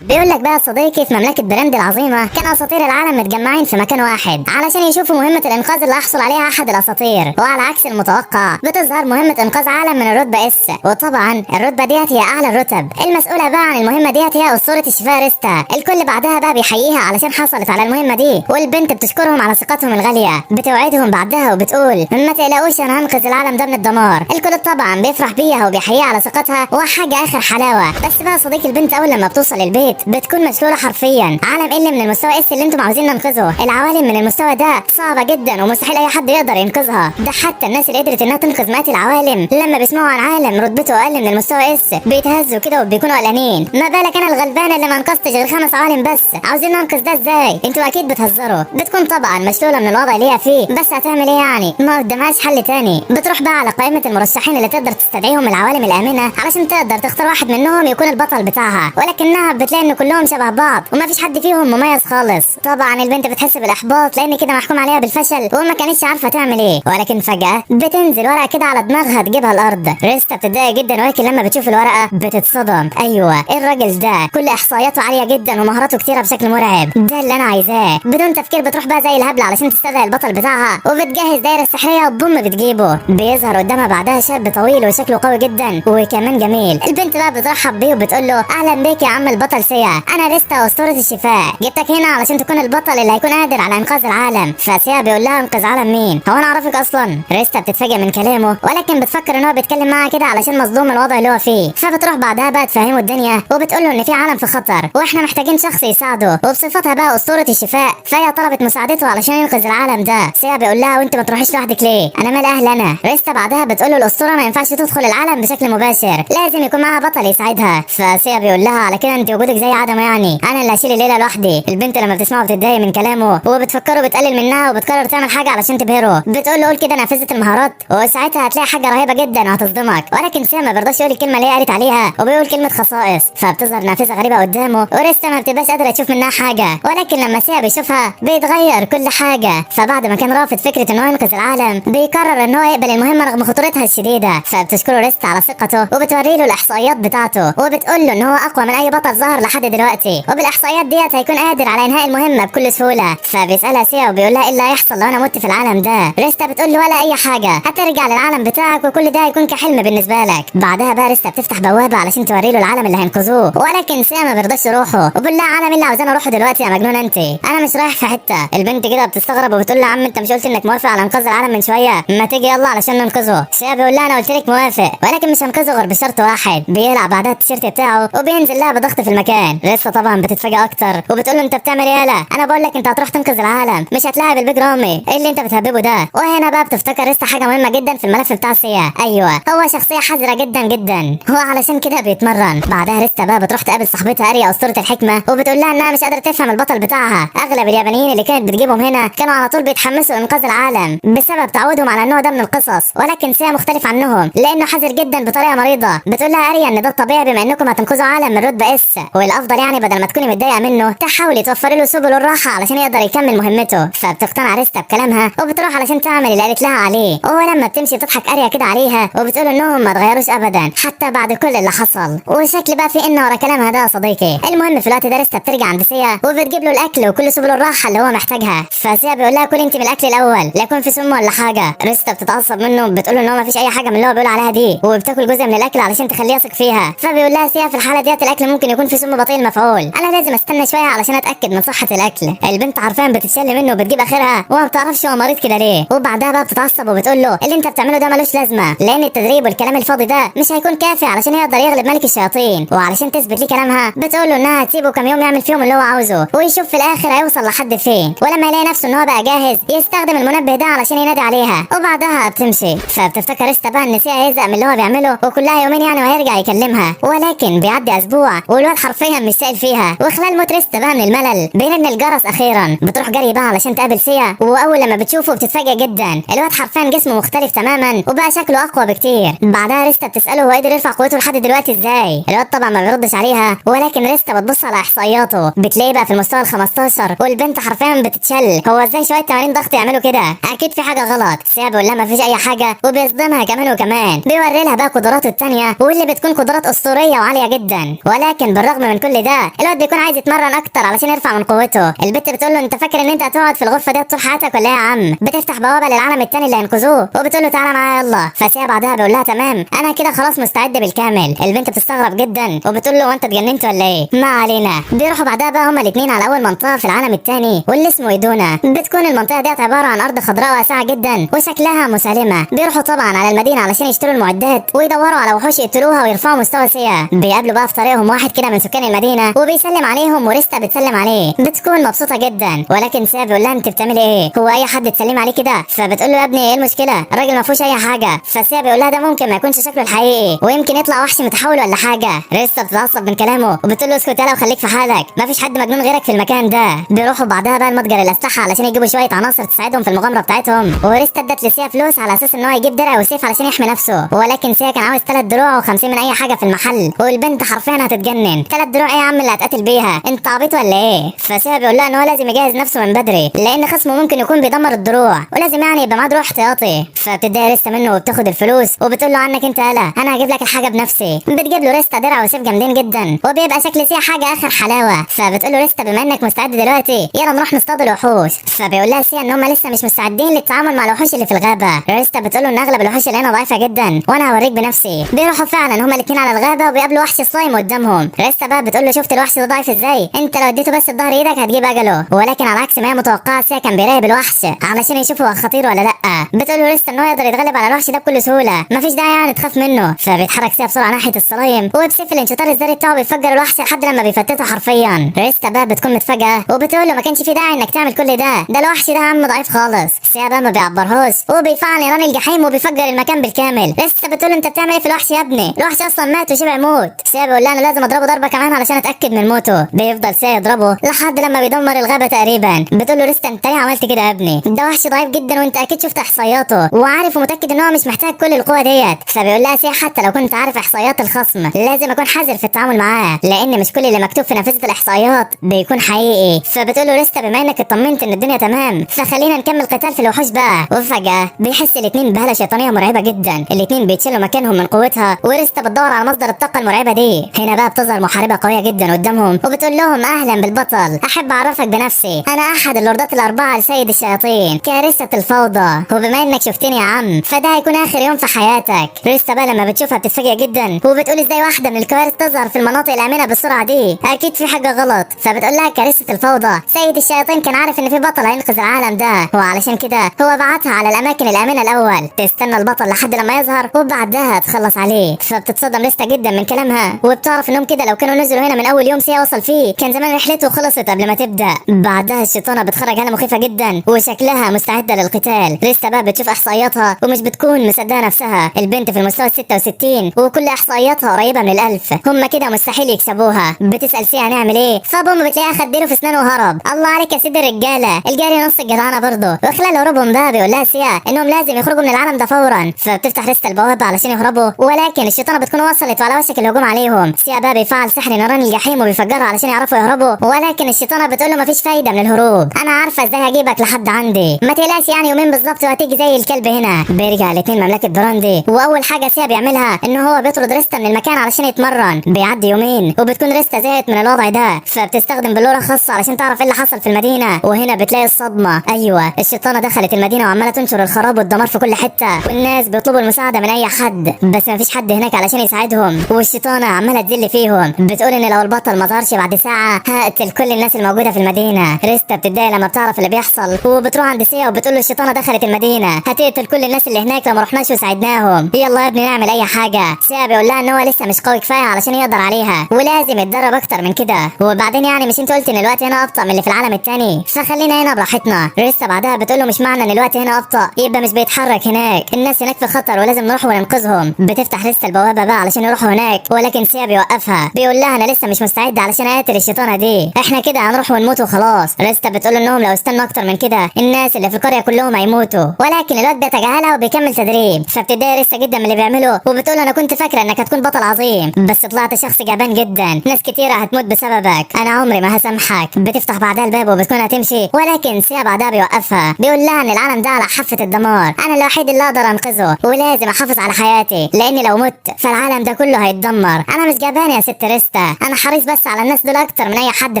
بيقول لك بقى يا صديقي، في مملكة براند العظيمة كان أساطير العالم متجمعين في مكان واحد علشان يشوفوا مهمة الإنقاذ اللي حصل عليها أحد الأساطير. وعلى عكس المتوقع بتظهر مهمة إنقاذ عالم من الرتبة S، وطبعا الرتبة ديت هي أعلى الرتب. المسؤولة بقى عن المهمة ديت هي أسطورة الشفاء ريستا. الكل بعدها بقى بيحييها علشان حصلت على المهمة دي، والبنت بتشكرهم على ثقتهم الغالية. بتوعدهم بعدها وبتقول ما تقلقوش، أنا هنقذ العالم ده من الدمار. الكل طبعا بيفرح بيها وبيحييها على ثقتها، وحاجة آخر حلاوة. بس بقى صديق البنت أول لما بتوصل البيت بتكون مشلولة حرفيا. عالم ايه من المستوى S اللي انتم عاوزين ننقذه؟ العوالم من المستوى ده صعبة جدا ومستحيل اي حد يقدر ينقذها. ده حتى الناس اللي قدرت انها تنقذ مئات العوالم لما بيسمعوا عن عالم رتبته اقل من المستوى S بيتهزوا كده وبيكونوا قلقانين. ما بالك انا الغلبانة اللي ما انقذتش غير 5 عوالم بس، عاوزين ننقذ ده ازاي؟ انتوا اكيد بتهزروا. بتكون طبعا مشلولة من الوضع اللي هي فيه، بس هتعمل ايه يعني؟ ما قدامهاش حل تاني. بتروح بقى على قائمة المرشحين اللي تقدر تستدعيهم من العوالم الآمنة علشان تقدر تختار واحد منهم يكون البطل بتاعها، ولكنها بتلاقي ان كلهم شبه بعض وما فيش حد فيهم مميز خالص. طبعا البنت بتحس بالاحباط لان كده محكوم عليها بالفشل وما كانتش عارفه تعمل ايه. ولكن فجاة بتنزل ورقة كده على دماغها تجيبها الارض. ريستا بتتضايق جدا، ولكن لما بتشوف الورقة بتتصدم. ايوه الراجل ده كل احصائياته عالية جدا ومهاراته كتيرة بشكل مرعب، ده اللي انا عايزاه. بدون تفكير بتروح بقى زي الهبلة علشان تستدعي البطل بتاعها، وبتجهز دايرة سحريه وبوم بتجيبه. بيظهر قدامها بعدها شاب طويل وشكله قوي جدا وكمان جميل. البنت بقى بترحب بيه وبتقول له اهلا بيك يا عم البطل سيا، انا ريستا اسطورة الشفاء، جبتك هنا علشان تكون البطل اللي هيكون قادر على انقاذ العالم. فسيا بيقول لها انقذ عالم مين؟ هو انا اعرفك اصلا؟ ريستا بتتفاجئ من كلامه، ولكن بتفكر ان هو بيتكلم معاها كده علشان مصدوم من الوضع اللي هو فيه. فبتروح بعدها بقى تفهمه الدنيا وبتقول له ان في عالم في خطر واحنا محتاجين شخص يساعده، وبصفتها بقى اسطورة الشفاء فهي طلبت مساعدته علشان ينقذ العالم ده. سيا بيقول لها وانت ما تروحيش لوحدك ليه؟ انا مال اهل انا. ريستا بعدها بتقول له الاسطورة ما ينفعش تدخل العالم بشكل مباشر، لازم يكون معاها بطل يساعدها. فسيا بيقول لها على كده انت وجودك زي عدم، يعني انا اللي هشيل الليلة لوحدي. البنت لما بتسمعه بتتضايق من كلامه وبتفكره بتقلل منها وبتقرر تعمل حاجة علشان تبهره. بتقول له قول كده نافذة المهارات وساعتها هتلاقي حاجة رهيبة جدا وهتصدمك. ولكن سيا ما بيرضاش يقول الكلمة اللي هي قالت عليها وبيقول كلمة خصائص. فبتظهر نافذة غريبة قدامه وريستا ما بتبقاش قادرة تشوف منها حاجة، ولكن لما سيا بيشوفها بيتغير كل حاجة. فبعد ما كان رافض فكرة ان هو ينقذ العالم بيقرر ان هو يقبل المهمة رغم خطورتها الشديدة. فبتشكره ريستا على ثقته وبتوري له الاحصائيات بتاعته وبتقول له ان هو اقوى من اي بطل ظهر لحد دلوقتي، وبالاحصائيات ديت هيكون قادر على انهاء المهمة بكل سهولة. فبيسالها سيا وبيقول لها ايه اللي هيحصل لو انا مت في العالم ده؟ ريستا بتقول له ولا اي حاجة، هترجع للعالم بتاعك وكل ده هيكون كحلم بالنسبة لك. بعدها بقى ريستا بتفتح بوابه علشان توري له العالم اللي هينقذوه، ولكن سيا ما بيرضاش يروحه وبيقول لها عالم اللي عاوزاني اروحه دلوقتي يا مجنونة انت، انا مش رايح في حتة. البنت كده بتستغرب وبتقول له يا عم انت مش قلت انك موافق على انقاذ العالم من شوية؟ ما تيجي يلا علشان ننقذه. سيا بيقول لها انا قلت لك موافق، ولكن مش هنقذه غير بشرط واحد. بيقلع بعدها التيشيرت بتاعه وبينزل لها بضغط في المكان. ريستا طبعا بتتفاجئ اكتر وبتقول له انت بتعمل ايه يالا؟ انا بقول لك انت هتروح تنقذ العالم مش هتلاعب البيج رامي، ايه اللي انت بتهببه ده؟ وهنا بقى بتفتكر ريستا حاجة مهمة جدا في الملف بتاع سيا. ايوه هو شخصية حذره جدا جدا، هو علشان كده بيتمرن. بعدها ريستا بقى بتروح تقابل صاحبتها اريا اسطورة الحكمة وبتقول لها انها مش قادرة تفهم البطل بتاعها. اغلب اليابانيين اللي كانت بتجيبهم هنا كانوا على طول بيتحمسوا لانقاذ العالم بسبب تعودهم على النوع ده من القصص، ولكن سيا مختلف عنهم لانه حذر جدا بطريقة مريضه. بتقول لها اريا ان ده الطبيعي بما انكم هتنقذوا عالم من رتبه S، والافضل يعني بدل ما تكوني متضايقة منه تحاولي توفري له سبل الراحة علشان يقدر يكمل مهمته. فبتقتنع ريستا بكلامها وبتروح علشان تعمل اللي قالت لها عليه. ولما بتمشي بتضحك اريا كده عليها وبتقول انهم ما اتغيروش ابدا حتى بعد كل اللي حصل، وشكل بقى في ان ورا كلامها ده يا صديقي. المهم في الوقت ده ريستا بترجع عند سيا وبتجيب له الاكل وكل سبل الراحة اللي هو محتاجها. فسيا بيقول لها كل انت من الاكل الاول لا يكون في سم ولا حاجة. ريستا بتتعصب منه وبتقول له ان هو ما فيش اي حاجة من اللي هو بيقول عليها دي، وبتاكل جزء من الاكل علشان تخليه يثق فيها. فبيقول لها سيا في الحالة ديت الاكل ممكن يكون في سم بطيء المفعول، انا لازم استنى شوية علشان اتاكد من صحة الاكل. البنت حرفيا بتتشل منه وبتجيب اخرها وما بتعرفش هو مريض كده ليه. وبعدها بقى بتتعصب وبتقول له اللي انت بتعمله ده ملوش لازمه، لان التدريب والكلام الفاضي ده مش هيكون كافي علشان يقدر يغلب ملك الشياطين. وعلشان تثبت ليه كلامها بتقول له انها هتسيبه كام يوم يعمل فيهم اللي هو عاوزه ويشوف في الاخر هيوصل لحد فين، ولما يلاقي نفسه ان هو بقى جاهز يستخدم المنبه ده علشان ينادي عليها. وبعدها بتمشي. فبتفتكر ريستا بقى ان سيا هيزهق من اللي هو بيعمله وكلها يومين يعني وهيرجع يكلمها، ولكن بيعدي اسبوع والواد حرفيا مش سائل فيها. وخلال موت ريستا بقى من الملل بيرن الجرس اخيرا. بتروح جري بقى علشان تقابل سيا، واول لما بتشوفه بتتفاجئ جدا، الواد حرفيا جسمه مختلف تماما وبقى شكله اقوى بكتير. بعدها ريستا بتساله هو قدر يرفع قوته لحد دلوقتي ازاي. الواد طبعا ما بيردش عليها، ولكن ريستا بتبص على احصائياته بتلاقيه بقى في المستوى ال15، والبنت حرفيا بتتشل، هو ازاي شوية تمارين ضغط يعملوا كده؟ اكيد في حاجة غلط. سيا بيقول لها ما فيش اي حاجة وبيصدمها كمان وكمان، بيوري لها بقى قدراته الثانية واللي بتكون قدرات اسطورية وعاليه جدا. ولكن بالرغم من من كل ده الواد بيكون عايز يتمرن اكتر علشان يرفع من قوته. البت بتقول له انت فاكر ان انت هتقعد في الغرفة دي طول حياتك ولا ايه يا عم؟ بتفتح بوابه للعالم التاني اللي هينقذوه وبتقول له تعالى معايا يلا. فسيا بعدها بيقول لها تمام انا كده خلاص مستعد بالكامل. البنت بتستغرب جدا وبتقول له وانت اتجننت ولا ايه؟ ما علينا. بيروحوا بعدها بقى هما الاثنين على اول منطقة في العالم التاني واللي اسمه إيدونا. بتكون المنطقة ديت عبارة عن ارض خضراء واسعة جدا وشكلها مسالمه. بيروحوا طبعا على المدينة علشان يشتروا المعدات ويدوروا على وحوش يقتلوها ويرفعوا مستوى سيا. بيقابلوا بقى في طريقهم واحد كده من سكان المدينة وبيسلم عليهم وريستا بتسلم عليه، بتكون مبسوطة جدا. ولكن سيا بيقول لها انت بتعملي ايه؟ هو اي حد تسلم عليه كده؟ فبتقول له يا ابني ايه المشكلة؟ الراجل ما فيهوش اي حاجة. فسيا بيقول لها ده ممكن ما يكونش شكله الحقيقي ويمكن يطلع وحش متحول ولا حاجة. ريستا بتتعصب من كلامه وبتقول له اسكت يلا وخليك في حالك، ما فيش حد مجنون غيرك في المكان ده. بيروحوا بعدها بقى المتجر الاسلحة علشان يجيبوا شوية عناصر تساعدهم في المغامرة بتاعتهم. وريستا ادت لسيا فلوس على اساس ان هو يجيب درع وسيف علشان يحمي نفسه، ولكن سيا كان عاوز 3 دروع و50 من اي حاجة في المحل، والبنت حرفيا هتتجنن. 3 دروع ايه يا عم اللي هتقتل بيها؟ انت عبيط ولا ايه؟ فسيا بيقول لها ان هو لازم يجهز نفسه من بدري لان خصمه ممكن يكون بيدمر الدروع ولازم يعني يبقى معاه دروع احتياطي. فبتتضايق ريستا منه وبتاخد الفلوس وبتقول له عنك انت يالا انا هجيب لك الحاجة بنفسي. بتجيب له ريستا درع وسيف جامدين جدا وبيبقى شكل سيا حاجة اخر حلاوة. فبتقول له ريستا بما انك مستعد دلوقتي يلا نروح نصطاد الوحوش. فبيقول لها سيا ان هم لسه مش مستعدين للتعامل مع الوحوش اللي في الغابة. ريستا بتقول له ان اغلب الوحوش اللي هنا ضعيفة جدا وانا هوريك بنفسي. بيروحوا فعلا هما الاثنين على الغابة وبيقابلوا وحش سلايم قدامهم. ريستا بقى بتقول له شفت الوحش ده ضعيف ازاي؟ انت لو اديته بس بظهر ايدك هتجيب اجله. ولكن على عكس ما هي متوقعه سيا كان بيراقب الوحش علشان يشوف هو خطير ولا لا. بتقول له ريستا ان هو يقدر يتغلب على الوحش ده بكل سهولة، مفيش داعي يعني تخاف منه. فبيتحرك سيا بسرعة ناحية السلايم وبسيف الانشطار الذري بتاعه بيفجر الوحش لحد لما بيفتته حرفيا. ريستا بقى بتكون متفاجئه وبتقول له ما كانش في داعي انك تعمل كل ده، ده الوحش ده يا عم ضعيف خالص. سيا بقى ما بيعبرهوش وبيفعل نيران الجحيم وبيفجر المكان بالكامل. ريستا بتقول له انت بتعمل ايه في الوحش يا ابني؟ الوحش اصلا مات وشبع موت. سيا بيقول لها انا لازم اضربه ضربه كمان علشان اتاكد من موته. بيفضل سيا يضربه لحد لما بيدمر الغابة تقريبا. بتقول له ريستا انت ليه عملت كده يا ابني؟ ده وحش ضعيف جدا وانت اكيد شفت احصائياته وعارف ومتاكد ان هو مش محتاج كل القوة ديت. فبيقول لها سيا حتى لو كنت عارف احصائيات الخصم لازم اكون حذر في التعامل معاه لان مش كل اللي مكتوب في نافذة الاحصائيات بيكون حقيقي. فبتقول له ريستا بما انك اطمنت ان الدنيا تمام فخلينا نكمل قتال في الوحوش بقى. وفجاة بيحس الاثنين بهاله شيطانية مرعبة جدا، الاثنين بيتشيلوا مكانهم من قوتها وريستا بتدور على مصدر الطاقة المرعبة دي. هنا بقى بتظهر محاربة قوية جدا قدامهم وبتقول لهم اهلا بالبطل، احب اعرفك بنفسي، انا احد اللوردات الاربعة لسيد الشياطين كارثة الفوضى، وبما انك شفتني يا عم فده هيكون اخر يوم في حياتك. ريستا بقى لما بتشوفها بتتفاجئ جدا وبتقول ازاي واحدة من الكوارث تظهر في المناطق الامنة بالسرعة دي؟ اكيد في حاجة غلط. فبتقول لها كارثة الفوضى سيد الشياطين كان عارف ان في بطل هينقذ العالم ده وعلشان كده هو بعتها على الاماكن الامنة الاول تستنى البطل لحد لما يظهر وبعدها تخلص عليه. فبتتصدم ريستا جدا من كلامها وبتعرف انهم كده لو كانوا نزلوا هنا من اول يوم سيا وصل فيه كان زمان رحلته خلصت قبل ما تبدا. بعدها الشيطانه بتخرج هاله مخيفة جدا وشكلها مستعدة للقتال. ريستا بقى بتشوف احصائياتها ومش بتكون مصدقه نفسها، البنت في المستوى 66 وكل احصائياتها قريبه من ال1000، هم كده مستحيل يكسبوها. بتسال سيا هنعمل ايه؟ فبوم بتلاقيها خدله في اسنانه وهرب. الله عليك يا سيد الرجالة، الجاري نص الجدعنه برضه. وخلال هروبهم بقى بيقول لها سيا انهم لازم يخرجوا من العالم ده فورا. فبتفتح ريستا البوابة علشان يهربوا ولكن الشيطانه بتكون وصلت وعلى وشك الهجوم عليهم. سيا بقى بيفعل سحر نيران الجحيم وبيفجرها علشان يعرفوا يهربوا، ولكن الشيطانه بتقول له مفيش فايده من الهروب، انا عارفه ازاي هجيبك لحد عندي، ما تقلقش يعني يومين بالظبط وهتيجي زي الكلب هنا. بيرجع الاثنين مملكة براندي واول حاجة سيا بيعملها ان هو بيطرد ريستا من المكان علشان يتمرن. بيعدي يومين وبتكون ريستا زهقت من الوضع ده فبتستخدم بلوره خاصة علشان تعرف ايه اللي حصل في المدينة. وهنا بتلاقي الصدمة، ايوه الشيطانه دخلت المدينة وعماله تنشر الخراب والدمار في كل حتة والناس بيطلبوا المساعدة من اي حد بس مفيش حد هناك علشان يساعدهم، والشيطانه عماله تذل فيهم بتقول ان لو البطل ما ظهرش بعد ساعة هقتل كل الناس الموجودة في المدينة. ريستا بتتضايق لما بتعرف اللي بيحصل وبتروح عند سيا وبتقول له الشيطانه دخلت المدينة هتقتل كل الناس اللي هناك لو ما رحناش وساعدناهم، يلا يا ابني نعمل اي حاجة. سيا بيقول لها ان هو لسه مش قوي كفاية علشان يقدر عليها ولازم يتدرب اكتر من كده، وبعدين يعني مش انت قلت ان الوقت هنا ابطا من اللي في العالم التاني فخلينا هنا براحتنا. ريستا بعدها بتقول له مش معنى ان الوقت هنا ابطا يبقى مش بيتحرك هناك، الناس هناك في خطر ولازم نروح وننقذهم. بتفتح ريستا البوابة بقى علشان يروحوا هناك ولكن سيا بيوقفها بيقول لها انا لسه مش مستعد علشان اقاتل الشيطانه دي، احنا كده هنروح ونموت وخلاص. ريستا بتقول انهم لو استنوا اكتر من كده الناس اللي في القرية كلهم هيموتوا، ولكن الواد بيتجاهلها وبيكمل تدريب. فبتتضايق ريستا جدا من اللي بيعمله وبتقول انا كنت فاكره انك هتكون بطل عظيم بس طلعت شخص جبان جدا، ناس كتيرة هتموت بسببك، انا عمري ما هسامحك. بتفتح بعدها الباب وبتكون هتمشي ولكن سيا بعدها بيوقفها بيقول لها ان العالم ده على حافة الدمار، انا الوحيد اللي اقدر انقذه ولازم احافظ على حياتي لان لو مت فالعالم ده كله هيتدمر، انا مش جبان يا ست ريستا. ريستا انا حريص بس على الناس دول اكتر من اي حد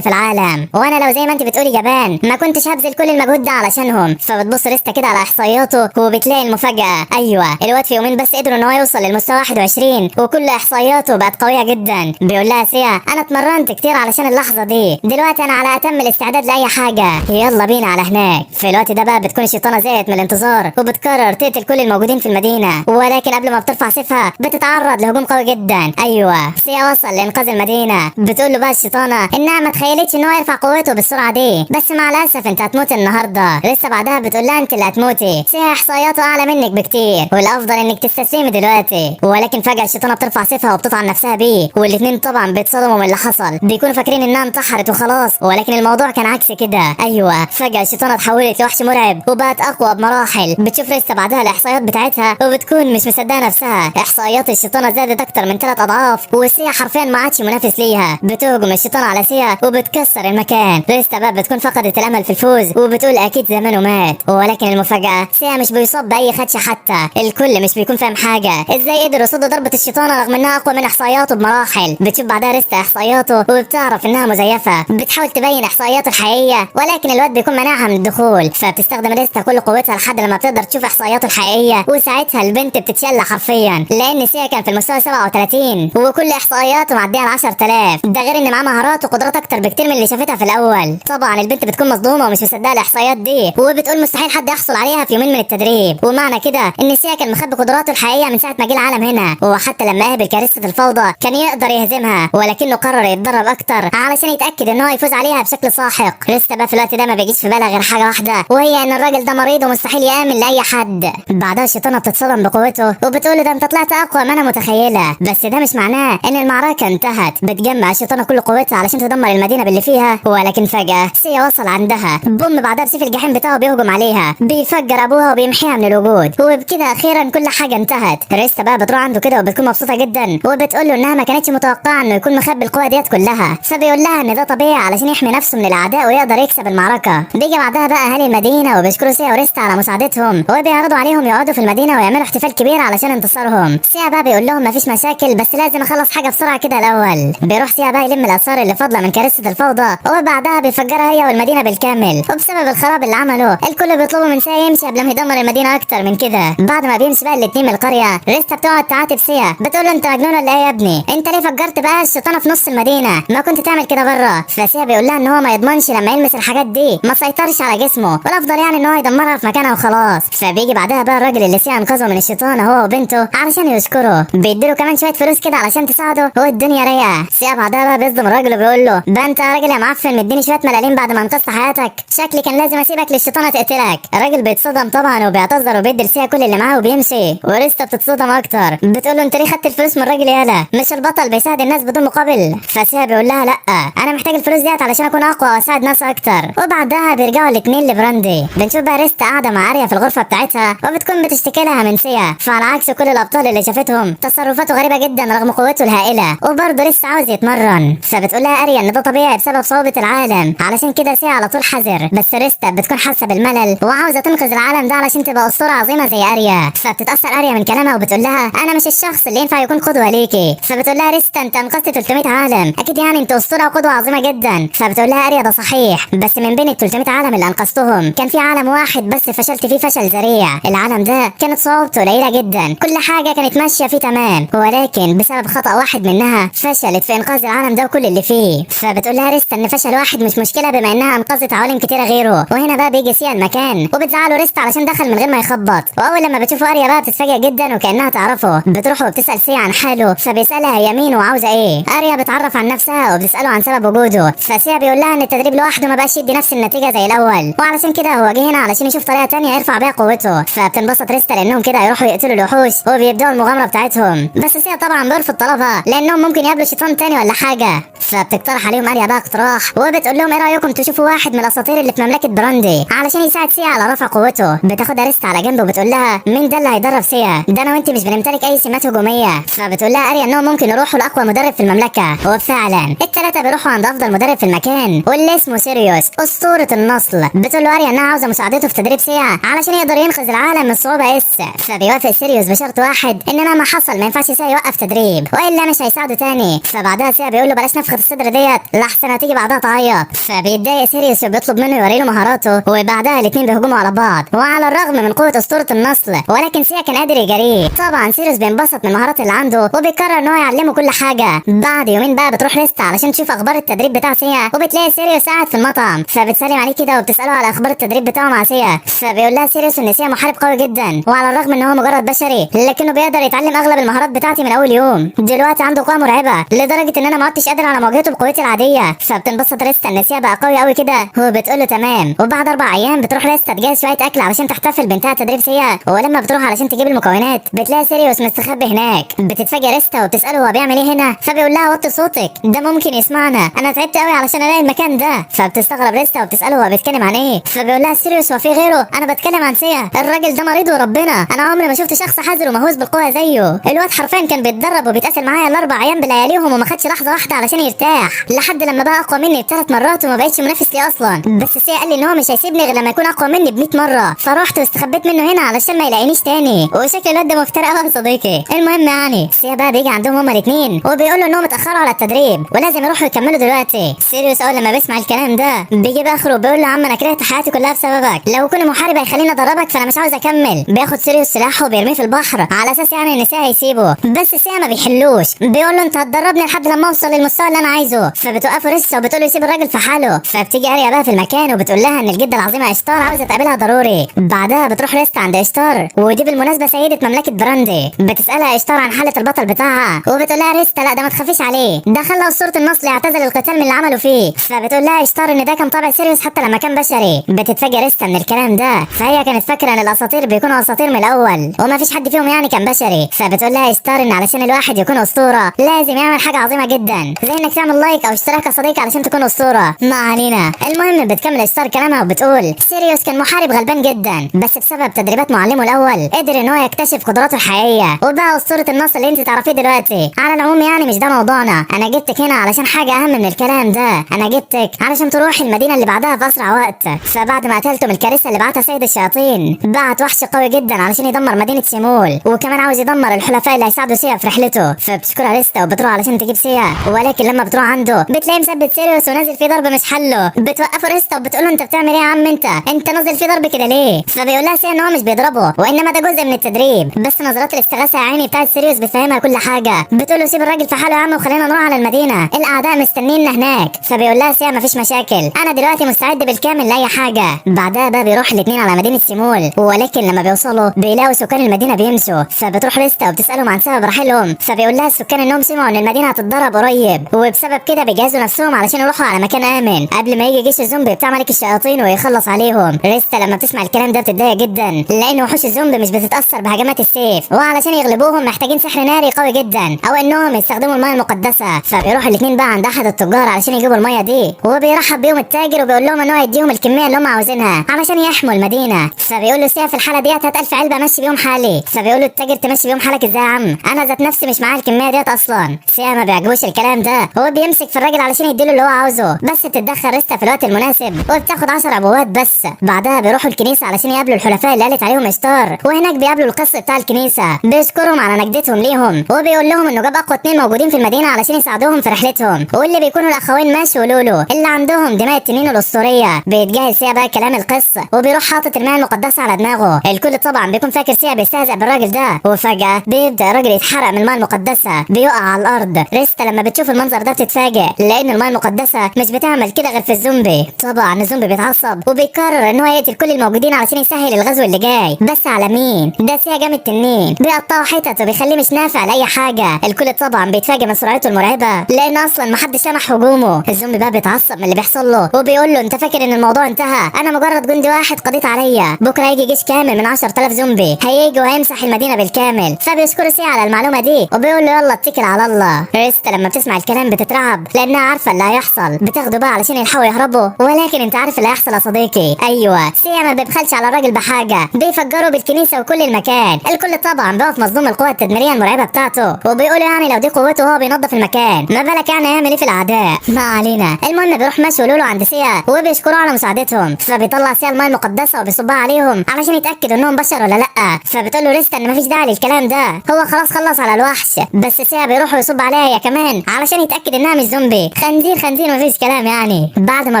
في العالم، وانا لو زي ما انت بتقولي جبان ما كنتش هبذل كل المجهود ده علشانهم. فبتبص ريستا كده على احصائياته وبتلاقي المفاجاة، ايوه الواد في يومين بس قدروا ان هو يوصل للمستوى 21 وكل احصائياته بقت قوية جدا. بيقول لها سيا انا اتمرنت كتير علشان اللحظة دي، دلوقتي انا على اتم الاستعداد لاي حاجة، يلا بينا على هناك. في الوقت ده بقى بتكون الشيطانه زهقت من الانتظار وبتقرر تقتل كل الموجودين في المدينة، ولكن قبل ما بترفع سيفها بتتعرض لهجوم قوي جدا. ايوه سيا وصل لانقاذ المدينة. بتقول له بقى الشيطانه انها ما تخيلتش ان هو يرفع قوته بالسرعة دي، بس مع الاسف انت هتموت النهارده. لسه بعدها بتقول لها انت اللي هتموتي، سيا احصائياته اعلى منك بكتير والافضل انك تستسلمي دلوقتي. ولكن فجاة الشيطانه بترفع سيفها وبتطعن نفسها بيه، والاثنين طبعا بيتصدموا من اللي حصل، بيكونوا فاكرين انها انتحرت وخلاص، ولكن الموضوع كان عكس كده. ايوه فجاة الشيطانه اتحولت لوحش مرعب وبقت اقوى بمراحل. بتشوف لسه بعدها الاحصائيات بتاعتها وبتكون مش مصدقه نفسها، احصائيات الشيطانه زادت اكتر من 3 اضعاف، وسيا حرفيا ما عادش منافس ليها. بتهجم الشيطانه على سيا وبتكسر المكان. ريستا بقى بتكون فقدت الامل في الفوز وبتقول اكيد زمانه مات، ولكن المفاجاة سيا مش بيصاب باي خدشه حتى. الكل مش بيكون فاهم حاجة، ازاي قدروا يصدوا ضربه الشيطانه رغم انها اقوى من احصائياته بمراحل. بتشوف بعدها ريستا احصائياته وبتعرف انها مزيفة، بتحاول تبين احصائياته الحقيقية ولكن الواد بيكون منعها من الدخول. فبتستخدم ريستا كل قوتها لحد لما بتقدر تشوف احصائياته الحقيقية، وساعتها البنت بتتشل حرفيا لان سيا كان في المستوى 37 وكل احصائياته معدية ال 10000، ده غير ان معاه مهارات وقدرات اكتر بكتير من اللي شافتها في الاول. طبعا البنت بتكون مصدومة ومش مصدقه الاحصائيات دي وبتقول مستحيل حد يحصل عليها في يومين من التدريب، ومعنى كده ان سيا كان مخبي قدراته الحقيقية من ساعة ما جه العالم هنا، وحتى لما قابل كارثة الفوضى كان يقدر يهزمها، ولكنه قرر يتدرب اكتر علشان يتاكد ان هو يفوز عليها بشكل ساحق. لسه بقى في الوقت ده ما بيجيش في بالها غير حاجة واحدة، وهي ان الراجل ده مريض ومستحيل يامن لاي حد. بعدها الشيطانه بتتصدم بقوته وبتقول له ده انت طلعت اقوى ما انا متخيله، بس ده مش معناه ان المعركة انتهت. بتجمع الشيطانه كل قوتها علشان تدمر المدينة باللي فيها، ولكن فجاة سيا وصل عندها بوم، بعدها بسيف الجحيم بتاعه بيهجم عليها، بيفجر ابوها وبيمحيها من الوجود، وبكده اخيرا كل حاجة انتهت. ريستا بقى بتروح عنده كده وبتكون مبسوطة جدا وبتقول له انها ما كانتش متوقعه انه يكون مخبي القوة ديت كلها، فبيقول لها ان ده طبيعي علشان يحمي نفسه من الاعداء ويقدر يكسب المعركة. بيجي بعدها بقى اهالي المدينة وبيشكروا سيا وريستا على مساعدتهم، وبيعرضوا عليهم يقعدوا في المدينة ويعملوا احتفال كبير علشان انتصارهم. سيا بقى بيقول لهم مفيش مشاكل بس لازم اخلص حاجة بسرعة كده الاول. بيروح سيا بقى يلم الاثار اللي فاضلة من كارثة الفوضى وبعدها بيفجرها هي والمدينة بالكامل، وبسبب الخراب اللي عمله الكل بيطلبوا من سيا يمشي قبل ما يدمر المدينة اكتر من كده. بعد ما بيمشي بقى الاتنين من القرية، ريستا بتقعد تعاتب سيا بتقول له انت مجنون ولا ايه يا ابني؟ انت ليه فجرت بقى الشيطانه في نص المدينة؟ ما كنت تعمل كده بره. فسيا بيقول لها ان هو ما يضمنش لما يلمس الحاجات دي ما سيطرش على جسمه، والافضل يعني ان هو يدمرها في مكانها وخلاص. فبيجي بعدها بقى الراجل اللي سيا انقذه من الشيطان هو وبنته علشان يشكره، بيديله كمان شوية فلوس كده علشان تساعده والدنيا رايقة. سيا بعدها بقى بيصدم الراجل وبيقول له ده انت يا راجل يا معفن مديني شوية ملاليم بعد ما انقذت حياتك، شكلي كان لازم اسيبك للشيطانه تقتلك. الراجل بيتصدم طبعا وبيعتذر وبيدي لسيا كل اللي معاه وبيمشي. وريستا بتتصدم اكتر بتقول له انت ليه خدت الفلوس من الراجل؟ يالا مش البطل بيساعد الناس بدون مقابل؟ فسيا بيقول لها لا انا محتاج الفلوس ديت علشان اكون اقوى واساعد ناس اكتر. وبعدها بيرجعوا الاثنين لبراندي. بنشوف بقى ريستا قاعدة مع اريا في الغرفة بتاعتها وبتكون بتشتكي لها من سيا، فعلى عكس كل الابطال اللي شافتهم تصرفاته غريبة جدا رغم قوته الهائلة، وبرضه لسه عاوز يتمرن. فبتقول لها اريا ان ده طبيعي بسبب صعوبة العالم، علشان كده سيا على طول حذر. بس ريستا بتكون حاسه بالملل وعاوزه تنقذ العالم ده علشان تبقى اسطورة عظيمة زي اريا. فبتتاثر اريا من كلامها وبتقول لها انا مش الشخص اللي ينفع يكون قدوة ليكي. فبتقول لها ريستا انت انقذت 300 عالم، اكيد يعني انت اسطورة وقدوه عظيمة جدا. فبتقول لها اريا ده صحيح، بس من بين ال 300 عالم اللي انقذتهم كان في عالم واحد بس فشلت فيه فشل ذريع. العالم ده كانت صعوبته قليله جدا، كل حاجة كانت ماشية فيه تمام، ولكن بسبب خطا واحد منها فشلت في انقاذ العالم ده وكل اللي فيه. فبتقول لها ريستا ان فشل واحد مش مشكلة بما انها انقذت عوالم كتيرة غيره. وهنا بقى بيجي سيا المكان وبتزعله ريستا علشان دخل من غير ما يخبط. واول لما بتشوفه اريا بقى بتتفاجئ جدا وكانها تعرفه، بتروح وبتسال سيا عن حاله، فبيسالها هي مين وعاوزه ايه. اريا بتعرف عن نفسها وبتساله عن سبب وجوده، فسيا بيقول لها ان التدريب لوحده ما بقاش يدي نفس النتيجة زي الاول، وعلشان كده هو جه هنا علشان يشوف طريقه تانية يرفع بيها قوته. فبتنبسط ريستا لانهم كده هيروحوا يقتلوا الوحوش وبيبداوا المغامرة بتاعتهم. بس سيا طبعا بيرفض طلبها لانهم ممكن يقابلوا شيطان تاني ولا حاجة. فبتقترح عليهم اريا بقى اقتراح وبتقول لهم ايه رايكم تشوفوا واحد من الاساطير اللي في مملكة براندي علشان يساعد سيا على رفع قوته. بتاخدها ريستا على جنب وبتقول لها مين ده اللي هيدرب سيا؟ ده انا وانت مش بنمتلك اي سمات هجومية. فبتقول لها اريا انهم ممكن يروحوا لاقوى مدرب في المملكة، وفعلا الثلاثة بيروحوا عند افضل مدرب في المكان واللي اسمه سيريوس اسطورة النصل. بتقول له اريا انها عاوزه مساعدته في تدريب سيا علشان يقدر ينقذ العالم من الصعوبة S. فبيوافق سيريوس بشرط واحد، ان مهما حصل ما ينفعش سيا يوقف تدريب والا مش هيساعده تاني. فبعدها سيا بيقول له بلاش نفخه الصدر ديت لحسن هتيجي بعدها تعيط. فبيتضايق سيريوس وبيطلب منه يوري له مهاراته، وبعدها الاثنين بيهجموا على بعض، وعلى الرغم من قوة اسطورة النصل ولكن سيا كان قادر يجاريه. طبعا سيريوس بينبسط من المهارات اللي عنده وبيقرر ان هو يعلمه كل حاجة. بعد يومين بقى بتروح ريستا علشان تشوف اخبار التدريب بتاع سيا، وبتلاقي سيريوس قاعد في المطعم، فبتسلم عليه كده وبتساله على اخبار التدريب بتاعه مع سيا. فبيقول لها سيريوس ان سيا محارب قوي جدا، وعلى الرغم ان هو مجرد بشري لكنه بيقدر يتعلم اغلب المهارات بتاعتي من اول يوم. دلوقتي عنده قوة مرعبة لدرجة ان انا ما عدتش قادر على مواجهته بقوتي العادية. فبتنبسط ريستا ان سيا بقى قوي قوي كده وبتقول له تمام. وبعد 4 ايام بتروح ريستا تجهز شوية اكل علشان تحتفل بانتهاء تدريب سيا، ولما بتروح علشان تجيب المكونات بتلاقي سيريوس مستخبي هناك. بتتفاجئ ريستا وبتساله هو بيعمل ايه هنا، فبيقول لها وطي صوتك ده ممكن يسمعنا، انا تعبت قوي علشان الاقي المكان ده. فبتستغرب ريستا وبتساله هو بيتكلم عن ايه، فبيقول لها سيريوس هو في غيره، انا بتكلم عن سيا، الراجل ده مريض وربنا، انا عمري ما شفت شخص حذر ومهووس بالقوة زيه. الواد حرفيا كان بيتدرب وبيتقاتل معايا ال4 ايام بلياليهم وما خدش لحظة واحدة علشان يرتاح، لحد لما بقى اقوى مني ب3 مرات وما بقتش منافس ليه اصلا. بس سيا قال لي ان هو مش هيسيبني غير لما يكون اقوى مني ب100 مرة، فروحت واستخبيت منه هنا علشان ما يلاقينيش تاني. وشكل الواد ده مفتري قوي يا صديقي. المهم يعني سيا بقى بيجي عندهم هما الاثنين وبيقول له انهم اتاخروا على التدريب ولازم يروحوا يكملوا دلوقتي. سيريوس اول لما بيسمع الكلام ده بيجي باخره وبيقول له يا عم انا كرهت حياتي كلها بسببك، لو كل محارب هيخليني ادربك فانا مش عاوز اكمل. بياخد سيريوس سلاحه وبيرميه في البحر على اساس يعني ان سيا هيسيبه، بس سيا ما بيحلوش، بيقول له انت هتدربني لحد لما اوصل للمستوى اللي انا عايزه. فبتوقفه ريستا وبتقول له يسيب الراجل في حاله. فبتيجي اريا بقى في المكان وبتقول لها ان الجدة العظيمة اشتار عاوزه تقابلها ضروري. بعدها بتروح ريستا عند اشتار، ودي بالمناسبة سيده مملكة براندي. بتسالها اشتار عن حاله البطل بتاعها وبتقول لها ريستا لا ده ما تخافيش عليه، ده خلى اسطورة النصل يعتزل القتال من اللي عمله فيه. فبتقول لها اشتار ان ده كان طبع سيريوس حتى لما كان بشري. بتتفاجئ ريستا من الكلام ده، فهي كانت فاكره ان الاساطير بيكونوا اساطير من الاول وما فيش حد فيهم يعني كان بشري. فبتقول لها اشتار ان علشان الواحد يكون اسطورة لازم يعمل حاجة عظيمة جدا، زي انك تعمل like او اشتراك يا صديقي علشان تكون اسطورة. ما علينا. المهم بتكمل اشتار كلامها وبتقول سيريوس كان محارب غلبان جدا، بس بسبب تدريبات معلمه الاول قدر ان هو يكتشف قدراته الحقيقية وبقى اسطورة النصر اللي انت تعرفيه دلوقتي. على العموم يعني مش ده موضوعنا، انا جبتك هنا علشان حاجة اهم من الكلام ده، انا جبتك علشان تروحي المدينة اللي بعدها في اسرع وقت. فبعد ما قتلتم الكارثة اللي بعتها سيد الشياطين، بعت وحش قوي جدا علشان يدمر مدينة سيمول، وكمان عاوز يدمر الحلفاء اللي هيساعدوا سيا في رحلته. فبتشكرها ريستا وبتروح علشان تجيب سيا، ولكن لما بتروح عنده بتلاقيه مثبت سيريوس ونازل فيه ضرب مش حله. بتوقفه ريستا وبتقول له انت بتعمل ايه يا عم، انت نازل فيه ضرب كده ليه؟ فبيقول لها سيا ان هو مش بيضربه وانما ده جزء من التدريب، بس نظرات الاستغاثة يا عيني بتاعت سيريوس بتفهمها كل حاجة. بتقول له سيب الراجل في حاله يا عم وخلينا نروح على المدينة، الاعداء مستنينا هناك. فبيقول لها سيا مفيش مشاكل، انا دلوقتي مستعد بالكامل لاي حاجة. بعدها بقى بيروح الاثنين على مدينة سيمول، ولكن لما بيوصلوا بيلاقوا سكان المدينة بيمشوا. فبتروح ريستا وبتسالهم عن سبب رحيلهم، فبيقول لها السكان انهم سمعوا ان المدينة هتتضرب قريب، وبسبب كده بيجهزوا نفسهم علشان يروحوا على مكان امن قبل ما يجي جيش الزومبي بتاع ملك الشياطين ويخلص عليهم. ريستا لما بتسمع الكلام ده بتتضايق جدا، لان وحوش الزومبي مش بتتاثر بهجمات السيف، وعلشان يغلبوهم محتاجين سحر ناري قوي جدا او انهم يستخدموا المية المقدسة. فبيروحوا الاثنين بقى عند احد التجار علشان يجيبوا المية دي، وبيرحب بيهم التاجر وبيقول لهم ان هو هيديهم الكمية اللي هم عاوزينها علشان يحموا المدينة. فبيقول له سيا في الحالة ديت هات 1000 علبة امشي بيهم حالي. فبيقول له التاجر تمشي بيهم حالك ازاي يا عم، انا ذات نفسي مش معايا الكمية ديت اصلا. سيا ما بيعجبوش الكلام ده، هو بيمسك في الراجل علشان يديله اللي هو عاوزه، بس بتتدخل ريستا في الوقت المناسب وبتاخد 10 عبوات بس. بعدها بيروحوا الكنيسة علشان يقابلوا الحلفاء اللي قالت عليهم اشتار، وهناك بيقابلوا القس بتاع الكنيسة، بيشكرهم على نجدتهم ليهم وبيقول لهم انه جاب اقوى 2 موجودين في المدينة علشان يساعدوهم في رحلتهم، واللي بيكونوا الاخوين ماش ولولو اللي عندهم دماء التنين الاسطورية. بيتجاهل سيا بقى كلام القس وبيروح حاطط الماء المقدسة على دماغه. الكل طبعا بيكون فاكر سيا بيستهزأ بالراجل ده، وفجاة بيبدا الراجل يتحرق من الماء المقدسة، بيقع على الارض. ريستا لما بتشوف المنظر ده بتتفاجئ، لان الماء المقدسة مش بتعمل كده غير في الزومبي. طبعا الزومبي بيتعصب وبيقرر ان هو يقتل كل الموجودين علشان يسهل الغزو اللي جاي، بس على مين؟ ده سيا جامد تنين، بيقطعه حتت وبيخليه مش نافع لاي حاجة. الكل طبعا بيتفاجئ من سرعته المرعبة، لان اصلا محدش لمح هجومه. الزومبي بقى بيتعصب من اللي بيحصل له وبيقول له انت فاكر ان الموضوع انتهى؟ انا مجرد جندي واحد قضيت عليا، بكره هيجي جيش كامل من 10000 زومبي هيجي وهيمسح المدينة بالكامل. فبيشكر سيا على المعلومة دي وبيقول له يلا اتكل على الله. ريستا لما بتسمع الكلام بتترعب لانها عارفه اللي هيحصل، بتاخده بقى علشان يلحقوا يهربوا، ولكن انت عارف اللي هيحصل يا صديقي. ايوه سيا ما بيبخلش على الراجل بحاجة، بيفجروا بالكنيسة وكل المكان. الكل طبعا بيقف مصدوم القوة التدميرية المرعبة بتاعته، وبيقولوا يعني لو دي قوته وهو بينظف المكان ما بالك يعني هيعمل ايه في الاعداء. ما علينا. المهم بيروح ماشي ولولو عند سيا وبيشكروه على مساعدتهم. فبيطلع سيا الماء المقدسة وبيصبها عليهم علشان يتاكد انهم بشر ولا لا. فبتقول له ريستا ان مفيش داعي للكلام ده، هو خلاص خلص على الوحش. بس سيا بيروح ويصب عليهم عليها هي كمان علشان يتاكد انها مش زومبي. خنزير خنزير مفيش كلام يعني. بعد ما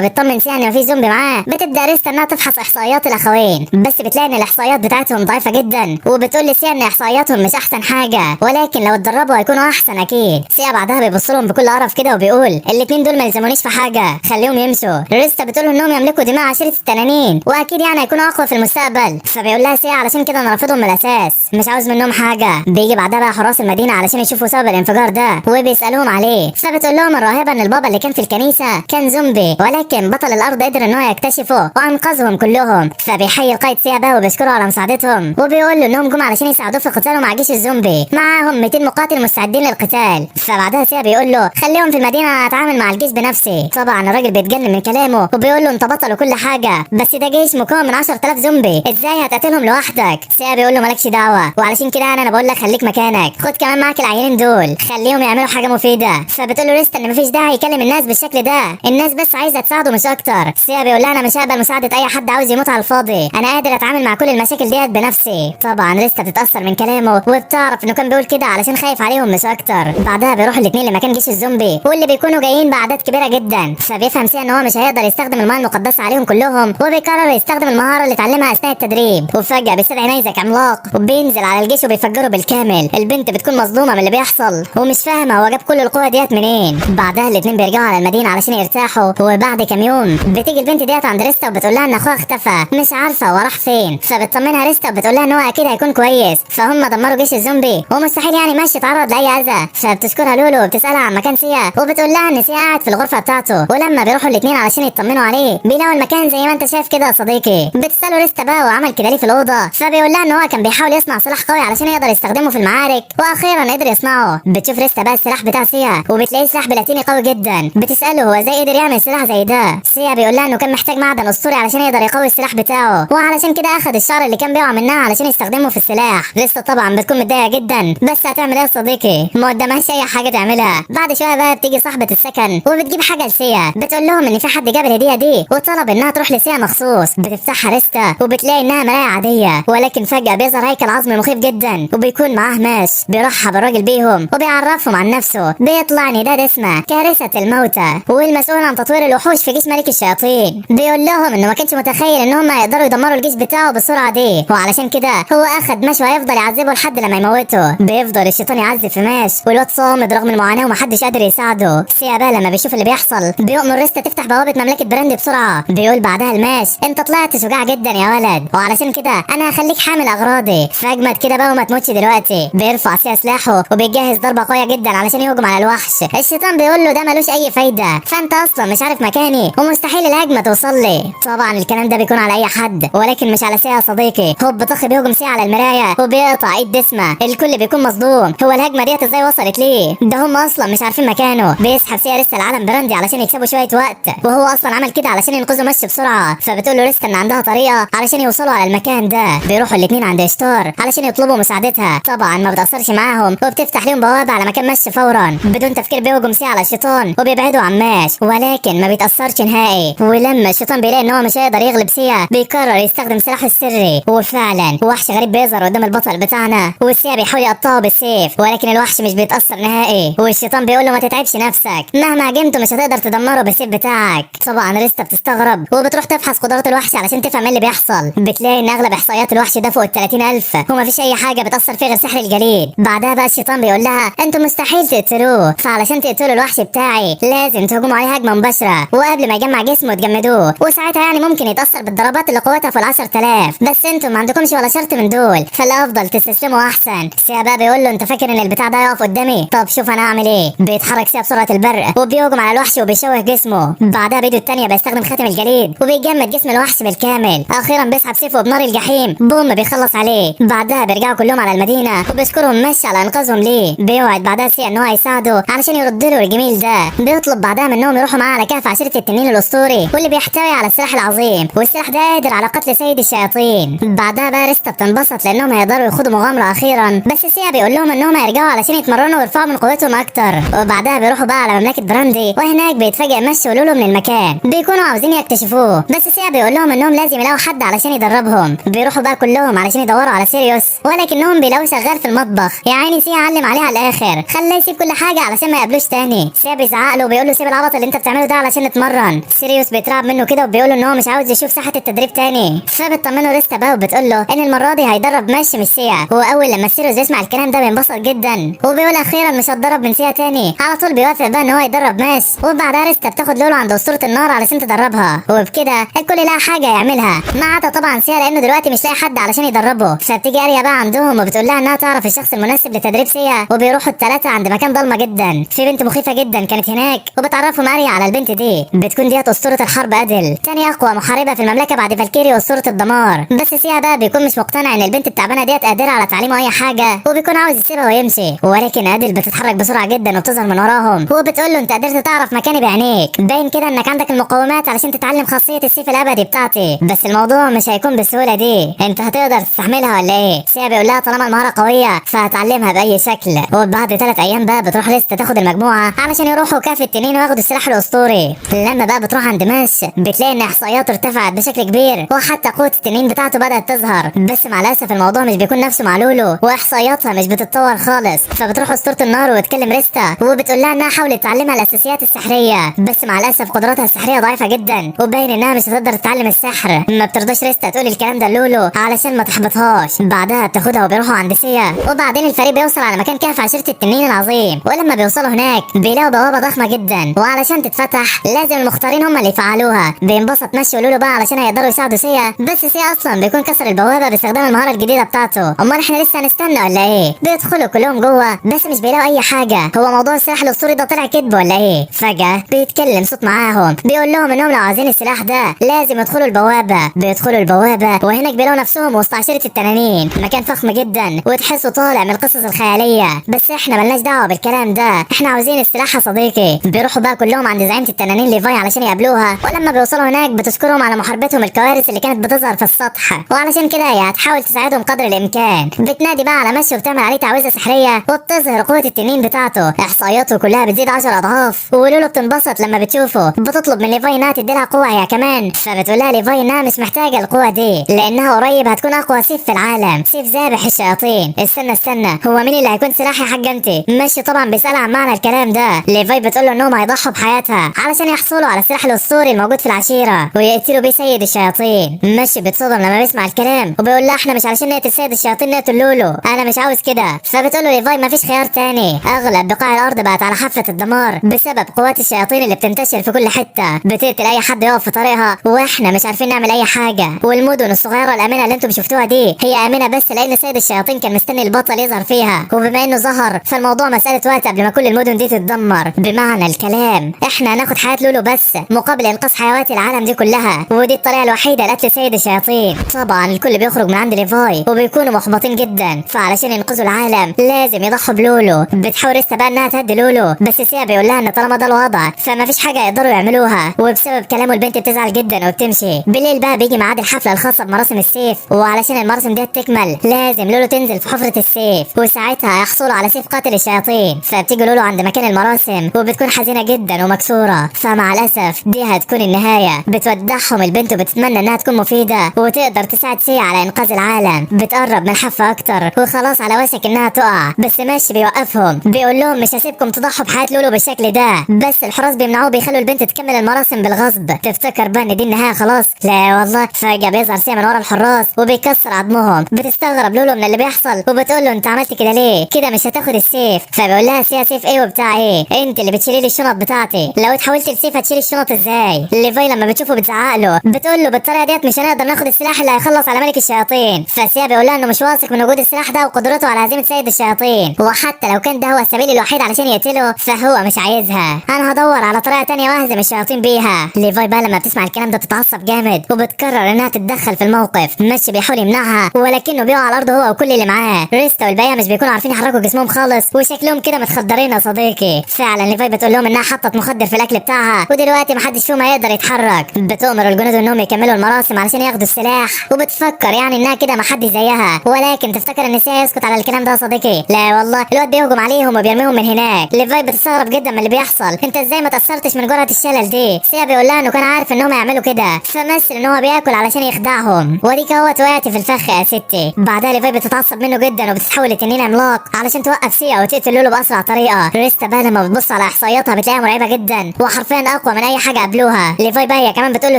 بيطمن سيا ان مفيش زومبي معاه بتبدا ريستا انها تفحص احصائيات الاخوين، بس بتلاقي ان الاحصائيات بتاعتهم ضعيفة جدا، وبتقول لسيا ان احصائياتهم مش احسن حاجة، ولكن لو اتدربوا هيكونوا احسن اكيد. سيا بعدها بيبص لهم بكل قرف كده وبيقول الاثنين دول ما يلزمونيش في حاجة، خليهم يمشوا. ريستا بتقول انهم يملكوا دماء عشيره التنانين واكيد يعني هيكونوا اقوى في المستقبل، فبيقول لها سيا علشان كده انا رافضهم من الاساس، مش عاوز منهم حاجة. بيجي بعدها بقى حراس المدينة علشان يشوفوا سبب الانفجار ده وبيسالوهم عليه، فبتقول لهم الراهبه ان البابا اللي كان في الكنيسة كان زومبي، ولكن بطل الارض قدر ان هو يكتشفه وانقذهم كلهم. فبيحيي القائد سيا بقى وبيشكره على مساعدتهم، وبيقول له انهم جم علشان يساعدوه في قتاله مع جيش الزومبي، معاهم 200 مقاتل مستعدين للقتال. فبعدها سيا بيقول له خليهم في المدينة انا هتعامل مع الجيش بنفسي. طبعا الراجل بيتجنن من كلامه وبيقول له انت بطل وكل حاجة، بس ده جيش مكون من 10000 زومبي، ازاي هتقتلهم لوحدك؟ سيا بيقول له مالكش دعوه، وعلشان كده انا بقول لك خليك مكانك، خد كمان معاك العينين دول خليهم يعملوا حاجة مفيدة. فبتقول له ريستا ان مفيش داعي يكلم الناس بالشكل ده، الناس بس عايزه تساعده مش اكتر. سيا بيقول لها انا مش هقبل مساعدة اي حد عاوز يموت على الفاضي، انا قادر اتعامل مع كل المشاكل ديت بنفسي. طبعا ريستا بتتاثر من كلامه وبتعرف انه كان بيقول كده علشان خايف عليهم مش اكتر. بعدها بيروحوا الاثنين لمكان جيش الزومبي واللي بيكونوا جايين باعداد كبيرة جدا، فبيفهم سيا ان هو مش هيقدر يستخدم المايه المقدسة عليهم كلهم، وبيقرر يستخدم المهارة اللي اتعلمها اثناء التدريب. وفجاة بيستدعي نيزك عملاق وبينزل على الجيش وبيفجره بالكامل. البنت بتكون مصدومة من اللي بيحصل ومش فاهمه هو جاب كل القوة ديت منين. بعدها الاثنين بيرجعوا على المدينة علشان يرتاحوا. وبعد كام يوم بتيجي البنت ديت عند ريستا وبتقول لها ان اخوها اختفى مش عارفه هو راح فين، فبتطمنها ريستا وبتقول لها ان هو اكيد هيكون كويس، فهم دمروا جيش الزومبي ومستحيل يعني ماشي يتعرض لاي اذى. فبتشكرها لولو وبتسالها عن مكان سيا وبتقول لها ان سيا قاعد في الغرفة بتاعته. ولما بيروحوا الاثنين علشان يطمنوا عليه بيلاقوا المكان زي ما انت شايف كده يا صديقي. بتساله ريستا بقى وعمل كده ليه في الاوضة، فبيقول لها ان هو كان بيحاول يصنع سلاح قوي علشان يقدر يستخدمه في المعارك، واخيرا قدر يصنعه. بتشوف ريستا بقى السلاح بتاع سيا وبتلاقيه سلاح بلاتيني قوي جدا. بتساله هو ازاي قدر يعمل سلاح زي ده. سيا بيقول لها انه كان محتاج معدن اسطوري علشان يقدر يقوي السلاح بتاعه، وعلشان كده اخد الشعر اللي كان بيقع منها علشان يستخدمه في السلاح. ريستا طبعا بتكون متضايقة جدا، بس هتعمل ايه يا صديقي؟ ما قدامهاش اي حاجة تعملها. بعد شوية بقى بتيجي صاحبه السكن وبتجيب حاجة لسيا، بتقول لهم ان في حد جاب الهدية دي وطلب انها تروح لسيا مخصوص. بتفتحها ريستا وبتلاقي انها مراية عادية، ولكن فجاة بيظهر هيكل عظمي مخيف جدا وبيكون معاه ماش. بيرحب الراجل بيهم وبيعرفهم عن نفسه. بيطلع ان ده اسمه كارثة الموتى والمسؤول عن تطوير الوحوش في جيش ملك الشياطين. بيقول لهم انه ما كانش متخيل ان هم يقدروا يدمروا الجيش بتاعه بالسرعة دي، وعلشان كده هو اخد ماش وهيفضل يعذبه لحد لما يموته. بيفضل الشيطان يعذب في ماش والواد صامد رغم المعاناة ومحدش قادر يساعده. سيا بقى لما بيشوف اللي بيحصل بيؤمر ريستا تفتح بوابه مملكة براندي بسرعة. بيقول بعدها لماش انت طلعت شجاع جدا يا ولد، وعلشان كده انا هخليك حامل اغراضي، فاجمد كده بقى وما تموتش دلوقتي. بيرفع سيا سلاحه وبيجهز ضربه قوية جدا علشان يهجم على الوحش. الشيطان بيقول له ده ملوش اي فايده، فانت اصلا مش عارف مكاني ومستحيل الهجمة توصل لي. طبعا الكلام ده بيكون على اي حد ولكن مش على سيا يا صديقي. هوب طخ بيهجم سيا على المراية وبيقطع ايد دسمة. الكل بيكون مصدوم، هو الهجمة ديت ازاي وصلت ليه؟ ده هم اصلا مش عارفين مكانه. بيسحب سيا ريستا العلم براندي علشان يكسبوا شوية وقت، وهو اصلا عمل كده علشان ينقذوا مشي بسرعة. فبتقول له ريستا ان عندها طريقه علشان يوصلوا على المكان ده. بيروحوا الاثنين عند اشتار علشان يطلبوا مساعدتها. طبعا ما بتاثرش معاهم وبتفتح لهم بوابه على مكان مشي فورا. بدون تفكير بيهجم سيا على الشيطان وبيبعدوا عن ماش، ولكن ما بيتاثرش نهائي. ولما الشيطان بيلاقي ان هو مش هيقدر يغلب سيا بيقرر يستخدم سلاحه السري، وفعلا وحش غريب بيظهر قدام البطل بتاعنا وسيا بيحاول يقطعه بالسيف، ولكن الوحش مش بيتاثر نهائي. والشيطان بيقول له ما تتعبش نفسك، مهما هاجمته مش هتقدر تدمره بالسيف بتاعك. طبعا ريستا بتستغرب وبتروح تفحص قدرات الوحش علشان تفهم ايه اللي بيحصل. بتلاقي ان اغلب احصائيات الوحش ده فوق ال 30000 ومفيش اي حاجة بتاثر فيه غير سحر الجليد. بعدها بقى الشيطان بيقول لها انتوا مستحيل تقتلوه، فعلشان تقتلوا الوحش بتاعي لازم تهجموا عليه هجمة مباشرة وقبل ما يجمع جسمه تجمدوه، وساعتها يعني ممكن يتاثر بالضربات اللي قوتها فوق ال 10000، بس انتوا ما عندكمش ولا شرط من دول، فالافضل تستسلموا احسن. سيا بقى بيقول له انت فاكر ان البتاع ده يقف قدامي؟ طب شوف انا هعمل ايه. بيتحرك سيا بسرعة البرق وبيهجم على الوحش وبيشوه جسمه. بعدها بايده الثانية بيستخدم خاتم الجليد وبيجمد جسم الوحش بالكامل. اخيرا بيسحب سيفه بنار الجحيم، بوم بيخلص عليه. بعدها بيرجعوا كلهم على المدينة وبيشكرهم ماشي على انقاذهم ليه. بيوعد بعدها سيا ان هو هيساعده علشان يرد له الجميل ده. بيطلب بعدها منهم يروحوا معاه على كهف عشيره التنين الاسطوري واللي بيحتوي على السلاح العظيم، والسلاح ده قادر على قتل سيد الشياطين. بعدها بقى ريستا بتنبسط لانهم هيقدروا يخوضوا مغامرة اخيرا، بس سيا بيقول لهم انهم هيرجعوا علشان يتمرنوا ويرفعوا من قوتهم اكتر. وبعدها بيروحوا بقى على مملكة براندي، وهناك بيتفاجئ مشي ولولو من المكان، بيكونوا عاوزين يكتشفوه، بس سيا بيقول لهم انهم لازم يلاقوا حد علشان يدربهم. بيروحوا بقى كلهم علشان يدوروا على سيريوس، ولكنهم بيلاقوه شغال في المطبخ. يا عيني سيا علم عليه على الاخر، خلاه خلاه يسيب كل حاجة علشان ما يقابلوش تاني. سيا بيزعق له وبيقول له سيب العبط اللي انت بتعمله ده علشان نتمرن. سيريوس بيترعب منه كده وبيقول له ان هو مش عاوز يشوف ساحة التدريب تاني. فبتطمنه ريستا بقى وبتقول له ان المرة دي هيدرب ماشي مش سيا. واول لما سيريوس يسمع الكلام ده بينبسط جدا وبيقول اخيرا مش هتدرب من سيا تاني. على طول بيوافق بقى ان هو يدرب ماش. وبعدها ريستا بتاخد لولو عند اسطورة النار علشان تدربها، وبكده الكل لقى حاجة يعملها ما عدا طبعا سيا لانه دلوقتي مش لاقي حد علشان يدربه. فبتيجي اريا بقى عندهم وبتقول لها انها تعرف الشخص المناسب لتدريب سيا، وبيروحوا الثلاثة عند مكان ضلمة جدا في بنت مخيفة جدا كانت هناك، وبتعرفهم اريا على البنت دي. بتكون ديت اسطورة الحرب ادل، تاني اقوى محاربة في المملكة بعد فالكيري واسطوره الدمار. بس سيا بقى بيكون مش مقتنع ان البنت التعبانة ديت قادرة على تعليمه اي حاجة، وبيكون عاوز يسيبها ويمشي. ولكن ادل بتتحرك بسرعة جدا وبتظهر من وراهم وبتقول له انت قدرت تعرف مكاني بعينيك، باين كده انك عندك المقومات علشان تتعلم خاصية السيف الابدي بتاعتي، بس الموضوع مش هيكون بالسهولة دي، انت هتقدر تستحملها ولا ايه؟ سيا بيقول لها طالما المهارة قوية فهتعلمها باي شكل. وبعد 3 ايام بقى بتروح لسه تاخد المجموعة علشان يروحوا كهف التنين وياخدوا السلاح الاسطوري. لما بقى بتروح عند ماش بتلاقي ان احصائياته ارتفعت بشكل كبير وحتى قوة التنين بتاعته بدات تظهر، بس مع الاسف الموضوع مش بيكون نفسه مع لولو واحصائياتها مش بتتطور خالص. فبتروح اسطورة النار وتكلم ريستا وبتقول لها انها حاولت تعلمها الاساسيات السحريه، بس مع الاسف قدراتها السحريه ضعيفة جدا وباين انها مش هتقدر تتعلم السحر. ما بترضاش ريستا تقول الكلام ده لولو علشان ما تحبطهاش. بعدها بتاخدها وبيروحوا عند سيا، وبعدين الفريق بيوصل على مكان كهف عشيره التنين العظيم. ولما بيوصلوا هناك بيلاقوا بوابه ضخمة جدا، وعلشان تتفتح لازم المختارين هم اللي يفعلوها. بينبسط ماشي ولولو بقى علشان هيقدروا يساعدوا سيا، بس سيا اصلا بيكون كسر البوابة باستخدام المهارة الجديدة بتاعته. امال احنا لسه هنستنى ولا ايه؟ بيدخلوا كلهم جوه بس مش بيلاقوا اي حاجة. هو موضوع السلاح الاسطوري ده طلع كذب ولا ايه؟ فجاة بيتكلم صوت معاهم بيقول لهم انهم لو عايزين السلاح ده لازم يدخلوا البوابة. بيدخلوا البوابة وهناك بيلاقوا نفسهم وسط عشيره التنانين، مكان فخم جدا وتحسه طالع من القصص الخيالية، بس احنا ملناش دعوه بالكلام ده، احنا عاوزين السلاح يا صديقي. بيروحوا بقى كلهم عند زعيمه التنانين ليفاي علشان يقابلوها، ولما بيوصلوا هناك بتشكرهم على محاربتهم الكوارث اللي كانت بتظهر في السطح، وعلشان كده هي هتحاول تساعدهم قدر الامكان. بتنادي بقى على مشي وبتعمل عليه تعويذه سحريه وبتظهر قوة التنين بتاعته، احصائياته كلها بتزيد 10 اضعاف. ولولو بتنبسط لما بتشوفه، بتطلب من ليفاي انها تدي لها قوة هي كمان، فبتقول لها ليفاي انها مش محتاجه القوة دي لانها قريب هتكون اقوى سيف في العالم، سيف ذابح الشياطين. استنى استنى، هو مين اللي هيكون سلاح يا حاجة انت؟ ماشي طبعا بيسالها عن معنى الكلام ده. ليفاي بتقول له انهم هيضحوا بحياتها علشان يحصلوا على السلاح الاسطوري الموجود في العشيرة ويقتلوا بيه سيد الشياطين. ماشي بيتصدم لما بيسمع الكلام وبيقول لها احنا مش علشان نقتل سيد الشياطين نقتل لولو، انا مش عاوز كده. فبتقول له ليفاي مفيش خيار تاني، اغلب بقاع الارض بقت على حافة الدمار بسبب قوات الشياطين اللي بتنتشر في كل حتة، بتقتل اي حد يقف في طريقها واحنا مش عارفين نعمل اي حاجة. والمدن الصغيرة الامنة اللي انتم شفتوها دي هي امنه بس لان سيد الشياطين كان مستني البطل يظهر فيها، وبما انه ظهر فالموضوع مسالة وقت قبل ما كل المدن دي تتدمر. بمعنى الكلام احنا هناخد حياة لولو بس مقابل انقاذ حيوات العالم دي كلها، ودي الطريقة الوحيدة لقتل سيد الشياطين. طبعا الكل بيخرج من عند ليفاي وبيكونوا محبطين جدا، فعلشان ينقذوا العالم لازم يضحوا بلولو. بتحاول ريستا بقى انها تهدي لولو، بس سيا بيقول لها ان طالما ده الوضع فما فيش حاجة يقدروا يعملوها، وبسبب كلامه البنت بتزعل جدا وبتمشي. بالليل بقى بيجي ميعاد الحفلة الخاصة بمراسم السيف، وعلشان المراسم دي تكمل لازم لولو تنزل في حفره السيف، وساعتها يحصلوا على سيف قاتل الشياطين. فبتيجي لولو عند مكان المراسم وبتكون حزينة جدا ومكسوره، فمع الاسف دي هتكون النهاية. بتودعهم البنت وبتتمنى انها تكون مفيدة وتقدر تساعد سيا على انقاذ العالم. بتقرب من الحافة اكتر وخلاص على وشك انها تقع، بس ماشي بيوقفهم بيقول لهم مش هسيبكم تضحوا بحياة لولو بالشكل ده، بس الحراس بيمنعوه بيخلوا البنت تكمل المراسم بالغصب. تفتكر بقى ان دي النهاية خلاص؟ لا والله. فجاة بيظهر سيا من ورا الحراس وبيكسر عظمهم. بتستغرب لولو من اللي بيحصل وبتقول له انت عملت كده ليه؟ كده مش هتاخد السيف. فبيقول لها سيا سيف ايه وبتاع ايه؟ انت اللي بتشيلي لي الشنط بتاعتي، لو اتحولت لسيف هتشيلي الشنط ازاي؟ ليفاي لما بتشوفه بتزعق له بتقول له بالطريقة ديت مش هنقدر ناخد السلاح اللي هيخلص على ملك الشياطين. فسيا بيقول لها انه مش واثق من وجود السلاح ده وقدرته على هزيمة سيد الشياطين، وحتى لو كان ده هو السبيل الوحيد علشان يقتله فهو مش عايزها، انا هدور على طريقه تانية واهزم الشياطين بيها. ليفاي بقى لما بتسمع الكلام ده بتتعصب جامد وبتقرر انها تتدخل في الموقف. ماشي بيحاول يمنعها ولكنه بيقع على الارض هو وكل اللي معاه. ريستا والباقيه مش بيكونوا عارفين يحركوا جسمهم خالص وشكلهم كده متخدرين يا صديقي. فعلا ليفاي بتقول لهم انها حطت مخدر في الاكل بتاعها ودلوقتي محدش فيهم هيقدر يتحرك. بتؤمر الجنود انهم يكملوا المراسم علشان ياخدوا السلاح، وبتفكر يعني انها كده محدش زيها، ولكن تفتكر ان سيا يسكت على الكلام ده يا صديقي؟ لا والله، الواد بيهجم عليهم وبيرميهم من هناك. ليفاي بتستغرب جدا من اللي بيحصل، انت ازاي ما تاثرتش من جرعة الشلل دي؟ سيا بيقول لها انه كان عارف انهم هيعملوا كده فمثل ان هو بياكل علشان يخدعهم، وديك اهوت وقعت في الفخ يا ستي. بعدها ليفاي بتتعصب منه جدا وبتتحول لتنين عملاق علشان توقف سيا وتقتله. وتقتل لولو باسرع طريقه. ريستا بقى لما بتبص على احصائياتها بتلاقيها مرعبة جدا وحرفيا اقوى من اي حاجة قبلوها. ليفاي بقى هي كمان بتقول له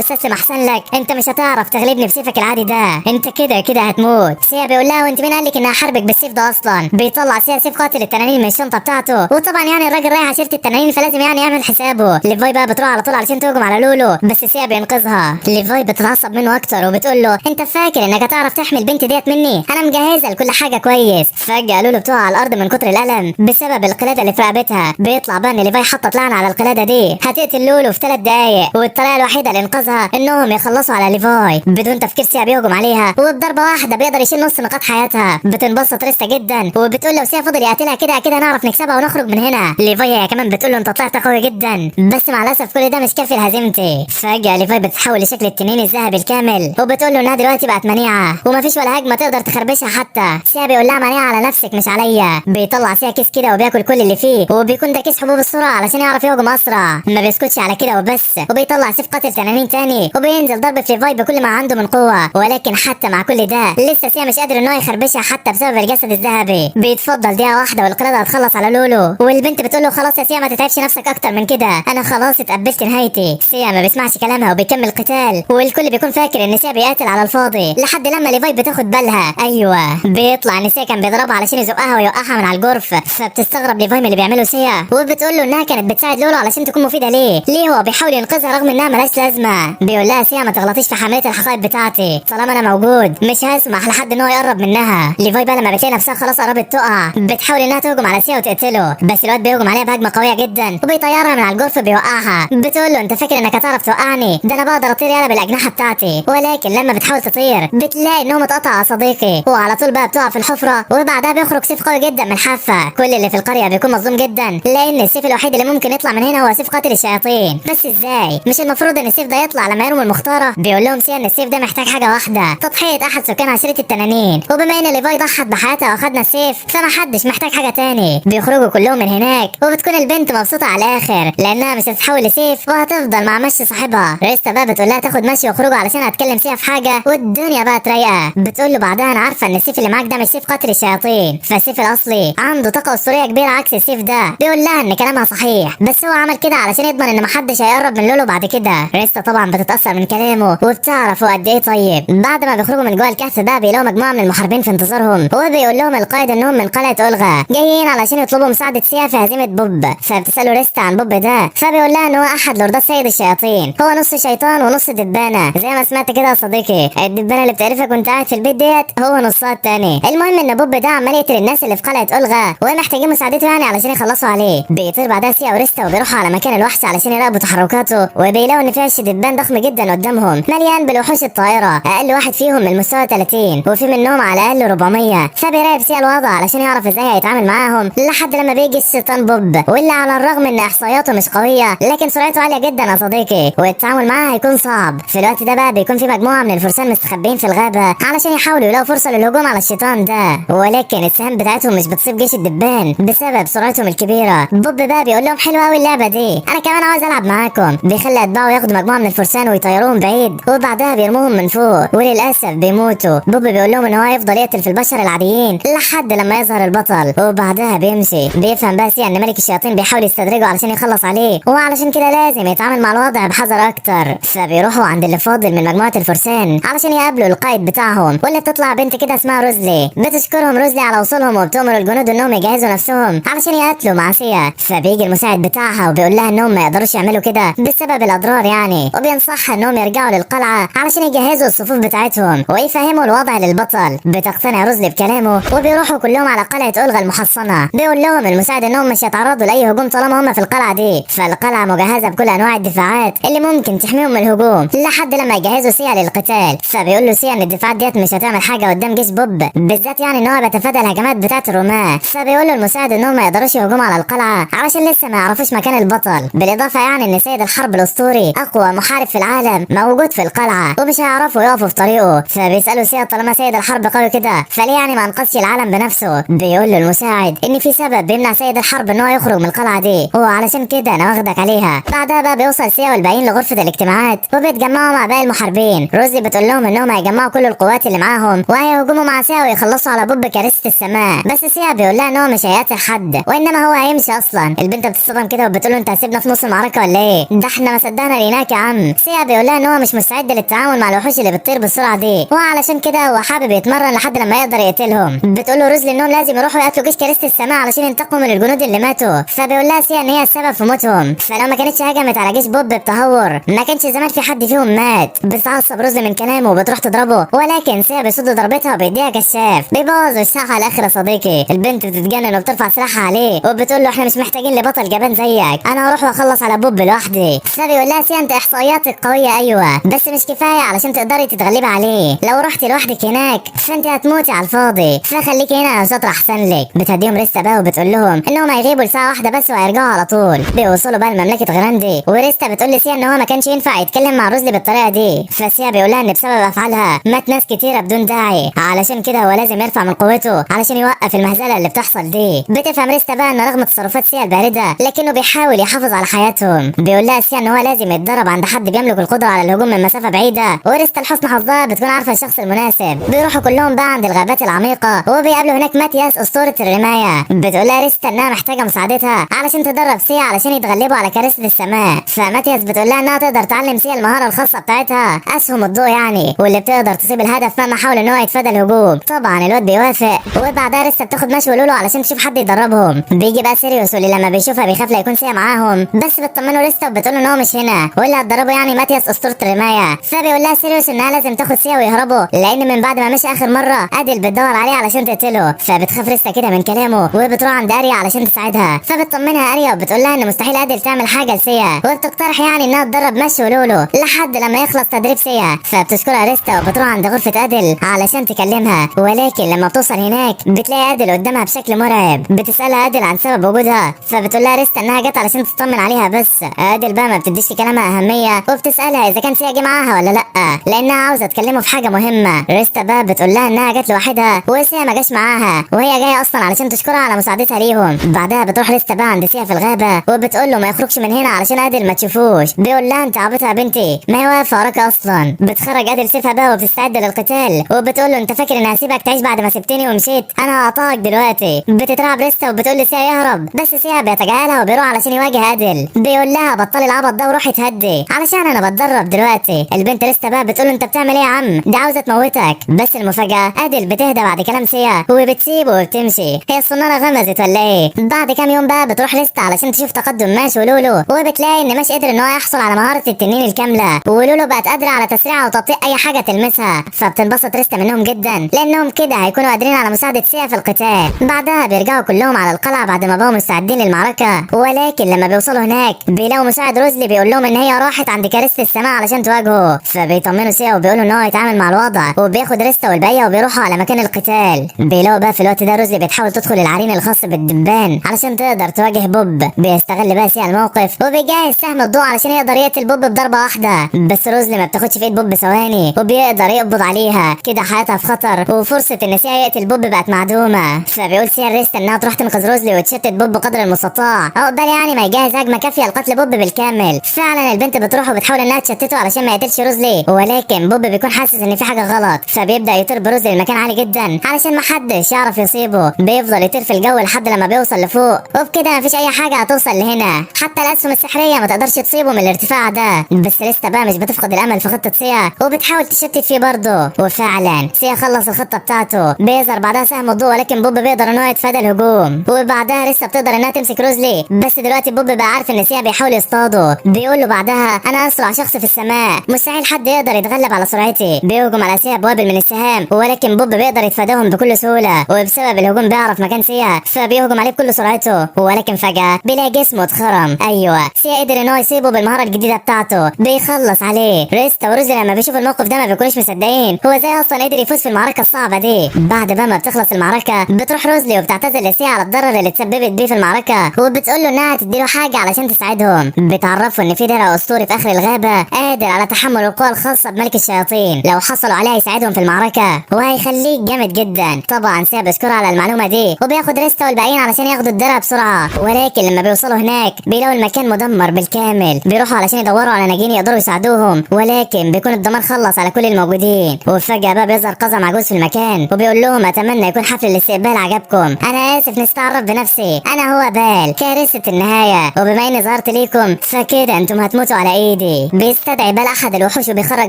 استسلم احسن لك، انت مش هتعرف تغلبني بسيفك العادي ده، انت كده كده هتموت. سيا بيقول لها وانت مين قال لك اني هحاربك بالسيف ده اصلا؟ بيطلع سيا سيف قاتل التنانين من الشنطة بتاعته، وطبعا يعني الراجل رايح عشيره التنانين فلازم يعني يعمل حسابه. ليفاي بقى بتروح على طول علشان تهجم على لولو، بس سيا بينقذها. ليفاي بتتعصب منه اكتر وبتقول له انت فاكر انك هتعرف تحمي البنت ديت مني؟ انا مجهزة لكل حاجة كويس. فجاة لولو بتقع على الارض من كتر الالم بسبب القلادة اللي في رقبتها. بيطلع بقى ان ليفاي حطت لعنه على القلادة دي هتقتل لولو في 3 دقايق، والطريقة الوحيدة لانقاذها انهم يخلصوا على ليفاي. بدون تفكير سيا بيهجم عليها وبضربه واحدة بيقدر يشيل نص نقاط حياتها. بتنبسط ريستا جدا وبتقول لو سيا فضل يقتلها كده كده نعرف نكسبها ونخرج من هنا. ليفاي هي كمان بتقول له انت طلعت قوي جدا، بس مع الاسف كل ده مش كافي لهزيمتي. فجاة ليفاي بتتحول لشكل التنين الذهبي الكامل وبتقول له انها دلوقتي بقت منيعه ومفيش ولا هجمة تقدر تخربشها حتى. سيا بيقول لها منيعه على نفسك مش عليا. بيطلع سيا كيس كده وبياكل كل اللي فيه، وبيكون ده كيس حبوب السرعة علشان يعرف يهجم اسرع. ما بيسكتش على كده وبس، وبيطلع سيف قاتل تنانين تاني وبينزل ضرب في ليفاي بكل ما عنده من قوة. ولكن حتى مع كل ده لسه سيا مش قادر ان هو يخربشها حتى بسبب الجسد الذهبي. بيتفضل دقيقة واحدة والقلاده هتخلص على لولو، والبنت بتقول له خلاص يا سيا ما تتعبش نفسك اكتر من كده، انا خلاص اتقبلت نهايتي. سيا ما بيسمعش كلامها وبيكمل قتال، والكل بيكون فاكر ان سيا بيقاتل على الفاضي لحد لما ليفاي بتاخد بالها. ايوه بيطلع ان سيا كان بيضربها علشان يزقها ويوقعها من على الجرف. فبتستغرب ليفاي من اللي بيعمله سيا وبتقول له انها كانت بتساعد لولو علشان تكون مفيدة ليه، ليه هو بيحاول ينقذها رغم انها ملهاش لازمه. بيقول لها سيا ما تغلطيش في حماية الحقائب بتاعتي، طالما انا موجود مش هسمح لحد ان هو يقرب منها. ليفاي بقى لما بتلاقي نفسها خلاص قربت تقع بتحاول انها تهجم على سيا وتقتله، بس الواد بيهجم عليها بهجمه قوية جدا وبيطيرها من على الجرف بيوقعها. بتقول له انت فاكر انك هتعرف توقعني؟ ده انا بقدر اطير يالا بالاجنحه بتاعتي. ولكن لما بتحاول تطير بتلاقي ان هو متقطع يا صديقي، وعلى طول بقى بتقع في الحفرة، وبعدها بيخرج سيف قوي جدا من الحافة. كل اللي في القرية بيكون مصدوم جدا لان السيف الوحيد اللي ممكن يطلع من هنا هو سيف قاتل الشياطين. بس ازاي؟ مش المفروض ان السيف ده يطلع لما يرموا المختارة؟ بيقول لهم سيا ان السيف ده محتاج حاجة واحدة، تضحية احد سكان عشيره التنانين، وبما ان ليفاي ضحت بحياتها واخدنا السيف فمحدش محتاج حاجة تاني. بيخرجوا كلهم من هناك وبتكون البنت مبسوطة على الاخر لانها مش هتتحول لسيف وهتفضل مع مشي صاحبها. ريستا بقى بتقول لها تاخد مشي وخروجه علشان هتكلم سيا في حاجة والدنيا بقت رايقة. بتقول له بعدها انا عارفه ان السيف اللي معاك ده مش سيف قاتل الشياطين، فالسيف الاصلي عنده طاقة اسطورية كبيرة عكس السيف ده. بيقول لها ان كلامها صحيح، بس هو عمل كده علشان يضمن ان محدش هيقرب من لولو بعد كده. ريستا طبعا بتتاثر من كلامه وبتعرف هو قد ايه طيب. بعد ما بيخرجوا من جوه الكهف بقى بيلاقوا مجموعة من المحاربين في انتظارهم، وبيقول لهم القائد انهم من قلعه اولغا جايين علشان يطلبوا مساعدة سيا في هزيمة بوب. فبتساله ريستا عن بوب ده، فبيقول لها ان هو احد لوردات سيد الشياطين، هو نص شيطان ونص دبانه زي ما سمعت كده يا صديقي، الدبانه اللي بتعرفك وانت قاعد في البيت ديت هو نصها التاني. المهم ان بوب ده عمال يقتل الناس اللي في قلعه اولغا ومحتاجين مساعدته يعني علشان يخلصوا عليه. بيطير بعدها سيا وريستا وبيروحوا على مكان الوحش علشان يراقبوا تحركاته، وبيلاقوا ان في عش دبان ضخم جدا قدامهم مليان بالوحوش الطائرة، اقل واحد فيهم من مستوى 30 وفي منهم على الاقل 400. فبيراقب سيا الوضع علشان يعرف ازاي هيتعامل معاهم لحد لما بيجي الشيطان بوب، واللي على الرغم ان احصائياته مش قوية لكن سرعته عالية جدا يا صديقي والتعامل معاه هيكون صعب. في الوقت ده بقى بيكون في مجموعة من الفرسان مستخبيين في الغابة علشان يحاولوا يلاقوا فرصة للهجوم على الشيطان ده، ولكن السهام بتاعتهم مش بتصيب جيش الدبان بسبب سرعتهم الكبيرة. بوب بقى بيقول لهم حلوة قوي اللعبة دي، انا كمان عاوز العب معاكم. بيخلي اتباعه ياخدوا مجموعة من الفرسان ويطيروهم بعيد وبعدها بيرموهم من فوق وللاسف بيموتوا. بوب بيقول لهم ان هو هيفضل يقتل في البشر العاديين لحد لما يظهر البطل وبعدها بيمشي. بيفهم بس ان ملك الشياطين بيحاول يستدرجه علشان يخلص عليه، وعلشان كده لازم يتعامل مع الوضع بحذر اكتر. فبيروحوا عند اللي فاضل من مجموعة الفرسان علشان يقابلوا القائد بتاعهم، واللي بتطلع بنت كده اسمها روزلي. بتشكرهم روزلي على وصولهم وبتؤمر الجنود انهم يجهزوا نفسهم علشان يقاتلوا مع سيا. فبيجي المساعد بتاعها وبيقول لها انهم ما يقدروش يعملوا كده بسبب الاضرار يعني، وبينصحها انهم يرجعوا للقلعه علشان يجهزوا الصفوف بتاعتهم ويفهموا الوضع للبطل. بتقتنع روزلي بكلامه وبيروحوا كلهم على قلعه اولغا المحصنه. بيقول لهم المساعد انهم مش هيتعرضوا لاي هجوم طالما هم في القلعة دي، فالقلعه مجهزة بكل انواع الدفاعات اللي ممكن تحميهم من الهجوم لحد لما يجهزوا سيا للقتال. فبيقول له سيا ان الدفاعات ديت مش هتعمل حاجة قدام جيش بوب، بالذات يعني ان هو بيتفادى الهجمات بتاعه الرماة. فبيقول له المساعد انهم ما يقدروش يهجموا على القلعة علشان لسه ما يعرفوش مكان البطل، بالاضافة يعني ان سيد الحرب الاسطوري اقوى محارب في العالم موجود في القلعة ومش هيعرفوا يقفوا في طريقه. فبيسالوا سيا طالما سيد الحرب قوي كده فليه يعني ما انقذش العالم بنفسه؟ بيقول له المساعد ان في سبب بيمنع سيد الحرب ان هو يخرج من القلعة دي وعلشان كده انا واخدك عليها. بعدها بقى بيوصل سيا والباقيين لغرفة الاجتماعات وبيتجمعوا مع باقي المحاربين. روزي بتقول لهم انهم هيجمعوا كل القوات اللي معاهم وهيهجموا مع سيا ويخلصوا على بوب كارثة السماء، بس سيا بيقول لها ان هو مش هيقتل حد وانما هو هيمشي اصلا. البنت بتتصدم كده وبتقول له انت هتسيبنا في نص المعركة ولا ايه؟ ده احنا ما صدقنا لقيناك يا عم. سيا بيقول لها ان هو مش مستعد للتعامل مع الوحوش اللي بتطير بالسرعة دي، وعلشان كده هو حابب يتمرن لحد لما يقدر يقتلهم. بتقول له روزلي انهم لازم يروحوا يقتلوا جيش كارثة السماء علشان ينتقموا من الجنود اللي ماتوا. فبيقول لها سيا ان هي السبب في موتهم، فلو ما كانتش هجمت على جيش بوب بتهور ما كانش زمان في حد فيهم مات. بتتعصب روزلي من كلامه وبتروح تضربه، ولكن سيا بيصد ضربتها وبيديها كشاف بيبوظ وشها على الاخر يا صديقي. البنت بتتجنن وبترفع سلاحها عليه وبتقول له احنا مش محتاجين لبطل جبان زيك، انا هروح واخلص على بوب لوحدي. فبيقول لها سيا انت احصائياتك قوية ايوه، بس مش كفاية علشان تقدري تتغلبي عليه، لو رحتي لوحدك هناك فانت هتموتي على الفاضي، فخليكي هنا يا شاطرة احسن لك. بتهديهم ريستا بقى وبتقول لهم انهم هيغيبوا لساعة واحدة بس وهيرجعوا على طول. بيوصلوا بقى لمملكه غراندي، وريستا بتقول لسيا ان هو ما كانش ينفع يتكلم مع روزلي بالطريقة دي. فسيا بيقول لها ان بسبب افعالها مات ناس كتيرة بدون داعي، علشان كده هو لازم يرفع من قوته علشان يوقف المهزلة اللي بتحصل دي. بتفهم ريستا بقى ان رغم تصرفات سيا البارده لكنه بيحاول يحافظ على حياتهم. بيقول لها سيا ان هو لازم يتدرب عند حد بيملك القدرة على الهجوم من مسافة بعيدة، وريستا لحسن حظها بتكون عارفه الشخص المناسب. بيروحوا كلهم بقى عند الغابات العميقة وبيقابلوا هناك ماتياس اسطورة الرماية. بتقول لها ريستا انها محتاجه مساعدتها علشان تدرب سيا علشان يتغلبوا على كارثة السماء. فماتياس بتقول لها انها تقدر تعلم سيا المهارة الخاصة بتاعتها، اسهم الضوء يعني، واللي بتقدر تصيب الهدف مهما حاول ان هو يتفادى الهجوم. طبعا الواد بيوافق، وبعدها ريستا بتاخد ماش ولولو علشان تشوف حد يدربهم. بيجي بقى سيريوس واللي لما بيشوفها بيخاف لا يكون سيا معاهم، بس بتطمنه ريستا وبتقول ان هو مش هنا واللي هتدربه يعني ماتياس اسطورة الرماية. فبيقول لها سيريوس انها لازم تاخد سيا ويهربوا، لان من بعد ما مشي اخر مرة ادل بتدور عليه علشان تقتله. فبتخاف ريستا كده من كلامه وبتروح عند اريا علشان تساعدها. فبتطمنها اريا وبتقول لها ان مستحيل ادل تعمل حاجة لسيا، وبتقترح يعني انها تدرب ماش ولولو لحد لما يخلص تدريب سيا. فبتشكرها ريستا وبتروح عند غرفة ادل علشان تكلمها، ولكن لما بتوصل هناك بتلاقي ادل قدامها بشكل مرعب. بتسالها ادل عن سبب وجودها، فبتقول لها ريستا انها جت علشان تطمن عليها بس. ادل بقى ما بتديش كلامها اهمية وبتسالها اذا كان سيا جه معاها ولا لا، لانها عاوزه تكلمه في حاجة مهمة. ريستا بقى بتقول لها انها جت لوحدها وسيا ما جاش معاها، وهي جاية اصلا علشان تشكرها على مساعدتها ليهم. بعدها بتروح ريستا بقى عند سيا في الغابة وبتقول له ما يخرجش من هنا علشان ادل ما تشوفوش. بيقول لها انت عبيطه يا بنتي، ما هي واقفة وراك اصلا. بتخرج ادل سيفها بقى وبتستعد للقتال وبتقول له انت فاكر اني هسيبك تعيش بعد ما سبتني ومشيت؟ انا هقطعك دلوقتي. بتترعب ريستا وبتقول لسيا يهرب، بس سيا بيتجاهلها وبيروح علشان يواجه ادل. بيقول لها بطلي العبط ده وروحي تهدي علشان انا بتدرب دلوقتي. البنت ريستا بقى بتقول له انت بتعمل ايه يا عم؟ دي عاوزه تموتك. بس المفاجاة ادل بتهدى بعد كلام سيا وبتسيبه وبتمشي. هي الصناره غمزت ولا ايه؟ بعد كام يوم بقى بتروح ريستا علشان تشوف تقدم ماش ولولو، وبتلاقي ان ماش قدر ان هو يحصل على مهارة التنين الكاملة، ولولو بقت قادرة على تسريع وتبطيء اي حاجة تلمسها. فبتنبسط ريستا منهم جدا لانهم كده هيكونوا قادرين على مساعدة سيا في القتال. بعدها بيرجعوا كلهم على القلعة بعد ما بقوا مستعدين للمعركة، ولكن لما بيوصلوا هناك بيلاقوا مساعد روزلي بيقول لهم ان هي راحت عند كارثة السماء علشان تواجهه. فبيطمنوا سيا وبيقولوا ان هو هيتعامل مع الوضع، وبياخد ريستا والباقيه وبيروحوا على مكان القتال. بيلاقوا بقى في الوقت ده روزلي بتحاول تدخل العرين الخاص بالدبان علشان تقدر تواجه بوب. بيستغل بقى سيا الموقف وبيجهز سهم الضوء علشان يقدر يقتل بوب بضربه واحدة، بس روزلي ما بتاخدش في ايد بوب ثواني وبيقدر يقبض عليها. كده حياتها في خطر وفرصه ان سيا يقتل بوب بقت معدومة. فبيقول سيا لريستا انها تروح تنقذ روزلي وتشتت بوب قدر المستطاع عقبال يعني ما يجهز هجمة كافيه لقتل بوب بالكامل. فعلا البنت بتروح وبتحاول انها تشتته علشان ما يقتلش روزلي، ولكن بوب بيكون حاسس ان في حاجة غلط، فبيبدا يطير بروزلي لمكان عالي جدا علشان ما حدش يعرف يصيبه. بيفضل يطير في الجو لحد لما بيوصل لفوق، وبكده مفيش اي حاجة هتوصل لهنا، حتى الاسهم السحريه ما تقدرش تصيبه من الارتفاع ده. بس ريستا بقى مش بتفقد الامل في خطه سيا وبتحاول تشتت فيه برضه، وفعلا سيا خلص الخطة بتاعته. بيظهر بعدها سهم الضوء، ولكن بوب بيقدر ان هو يتفادى الهجوم، وبعدها ريستا بتقدر انها تمسك روزلي، بس دلوقتي بوب بقى عارف ان سيا بيحاول يصطاده. بيقول له بعدها انا اسرع شخص في السماء، مستحيل حد يقدر يتغلب على سرعتي. بيهجم على سيا بوابل من السهام، ولكن بوب بيقدر يتفاداهم بكل سهولة، وبسبب الهجوم بيعرف مكان سيا فبيهجم عليه بكل سرعته، ولكن فجاة بيلاقي جسمه اتخرم. ايوه سيا قدر ان هو يصيبه بالمهاره الجديدة بتاعته، بيخلص عليه. ريستا وروزلي لما بيشوفوا الموقف ده ما بيكونوش مصدقين هو ازاي اصلا قدر يفوز في المعركة الصعبة دي. بعد بقى ما بتخلص المعركة بتروح روزلي وبتعتذر لسيا على الضرر اللي اتسببت بيه في المعركة، وبتقول له انها هتديله حاجة علشان تساعدهم. بتعرفه ان في درع اسطوري في اخر الغابة قادر على تحمل القوى الخاصة بملك الشياطين، لو حصلوا عليها يساعدهم في المعركة وهيخليك جامد جدا. طبعا سيا بيشكرها على المعلومة دي وبياخد ريستا والباقيين علشان ياخدوا الدرع بسرعة، ولكن لما بيوصلوا هناك بيلاقوا المكان مدمر بالكامل. بيروحوا علشان يدوروا على ناجين يقدروا يساعدوهم، ولكن بيكون الدمار خلص على كل الموجودين. وفجأة بقى بيظهر قزم عجوز في المكان وبيقول لهم اتمنى يكون حفل الاستقبال عجبكم. ليكم. انا اسف نستعرف بنفسي، انا هو بال كارثة النهاية، وبما اني ظهرت ليكم فكده انتم هتموتوا على ايدي. بيستدعي بال احد الوحوش وبيخرج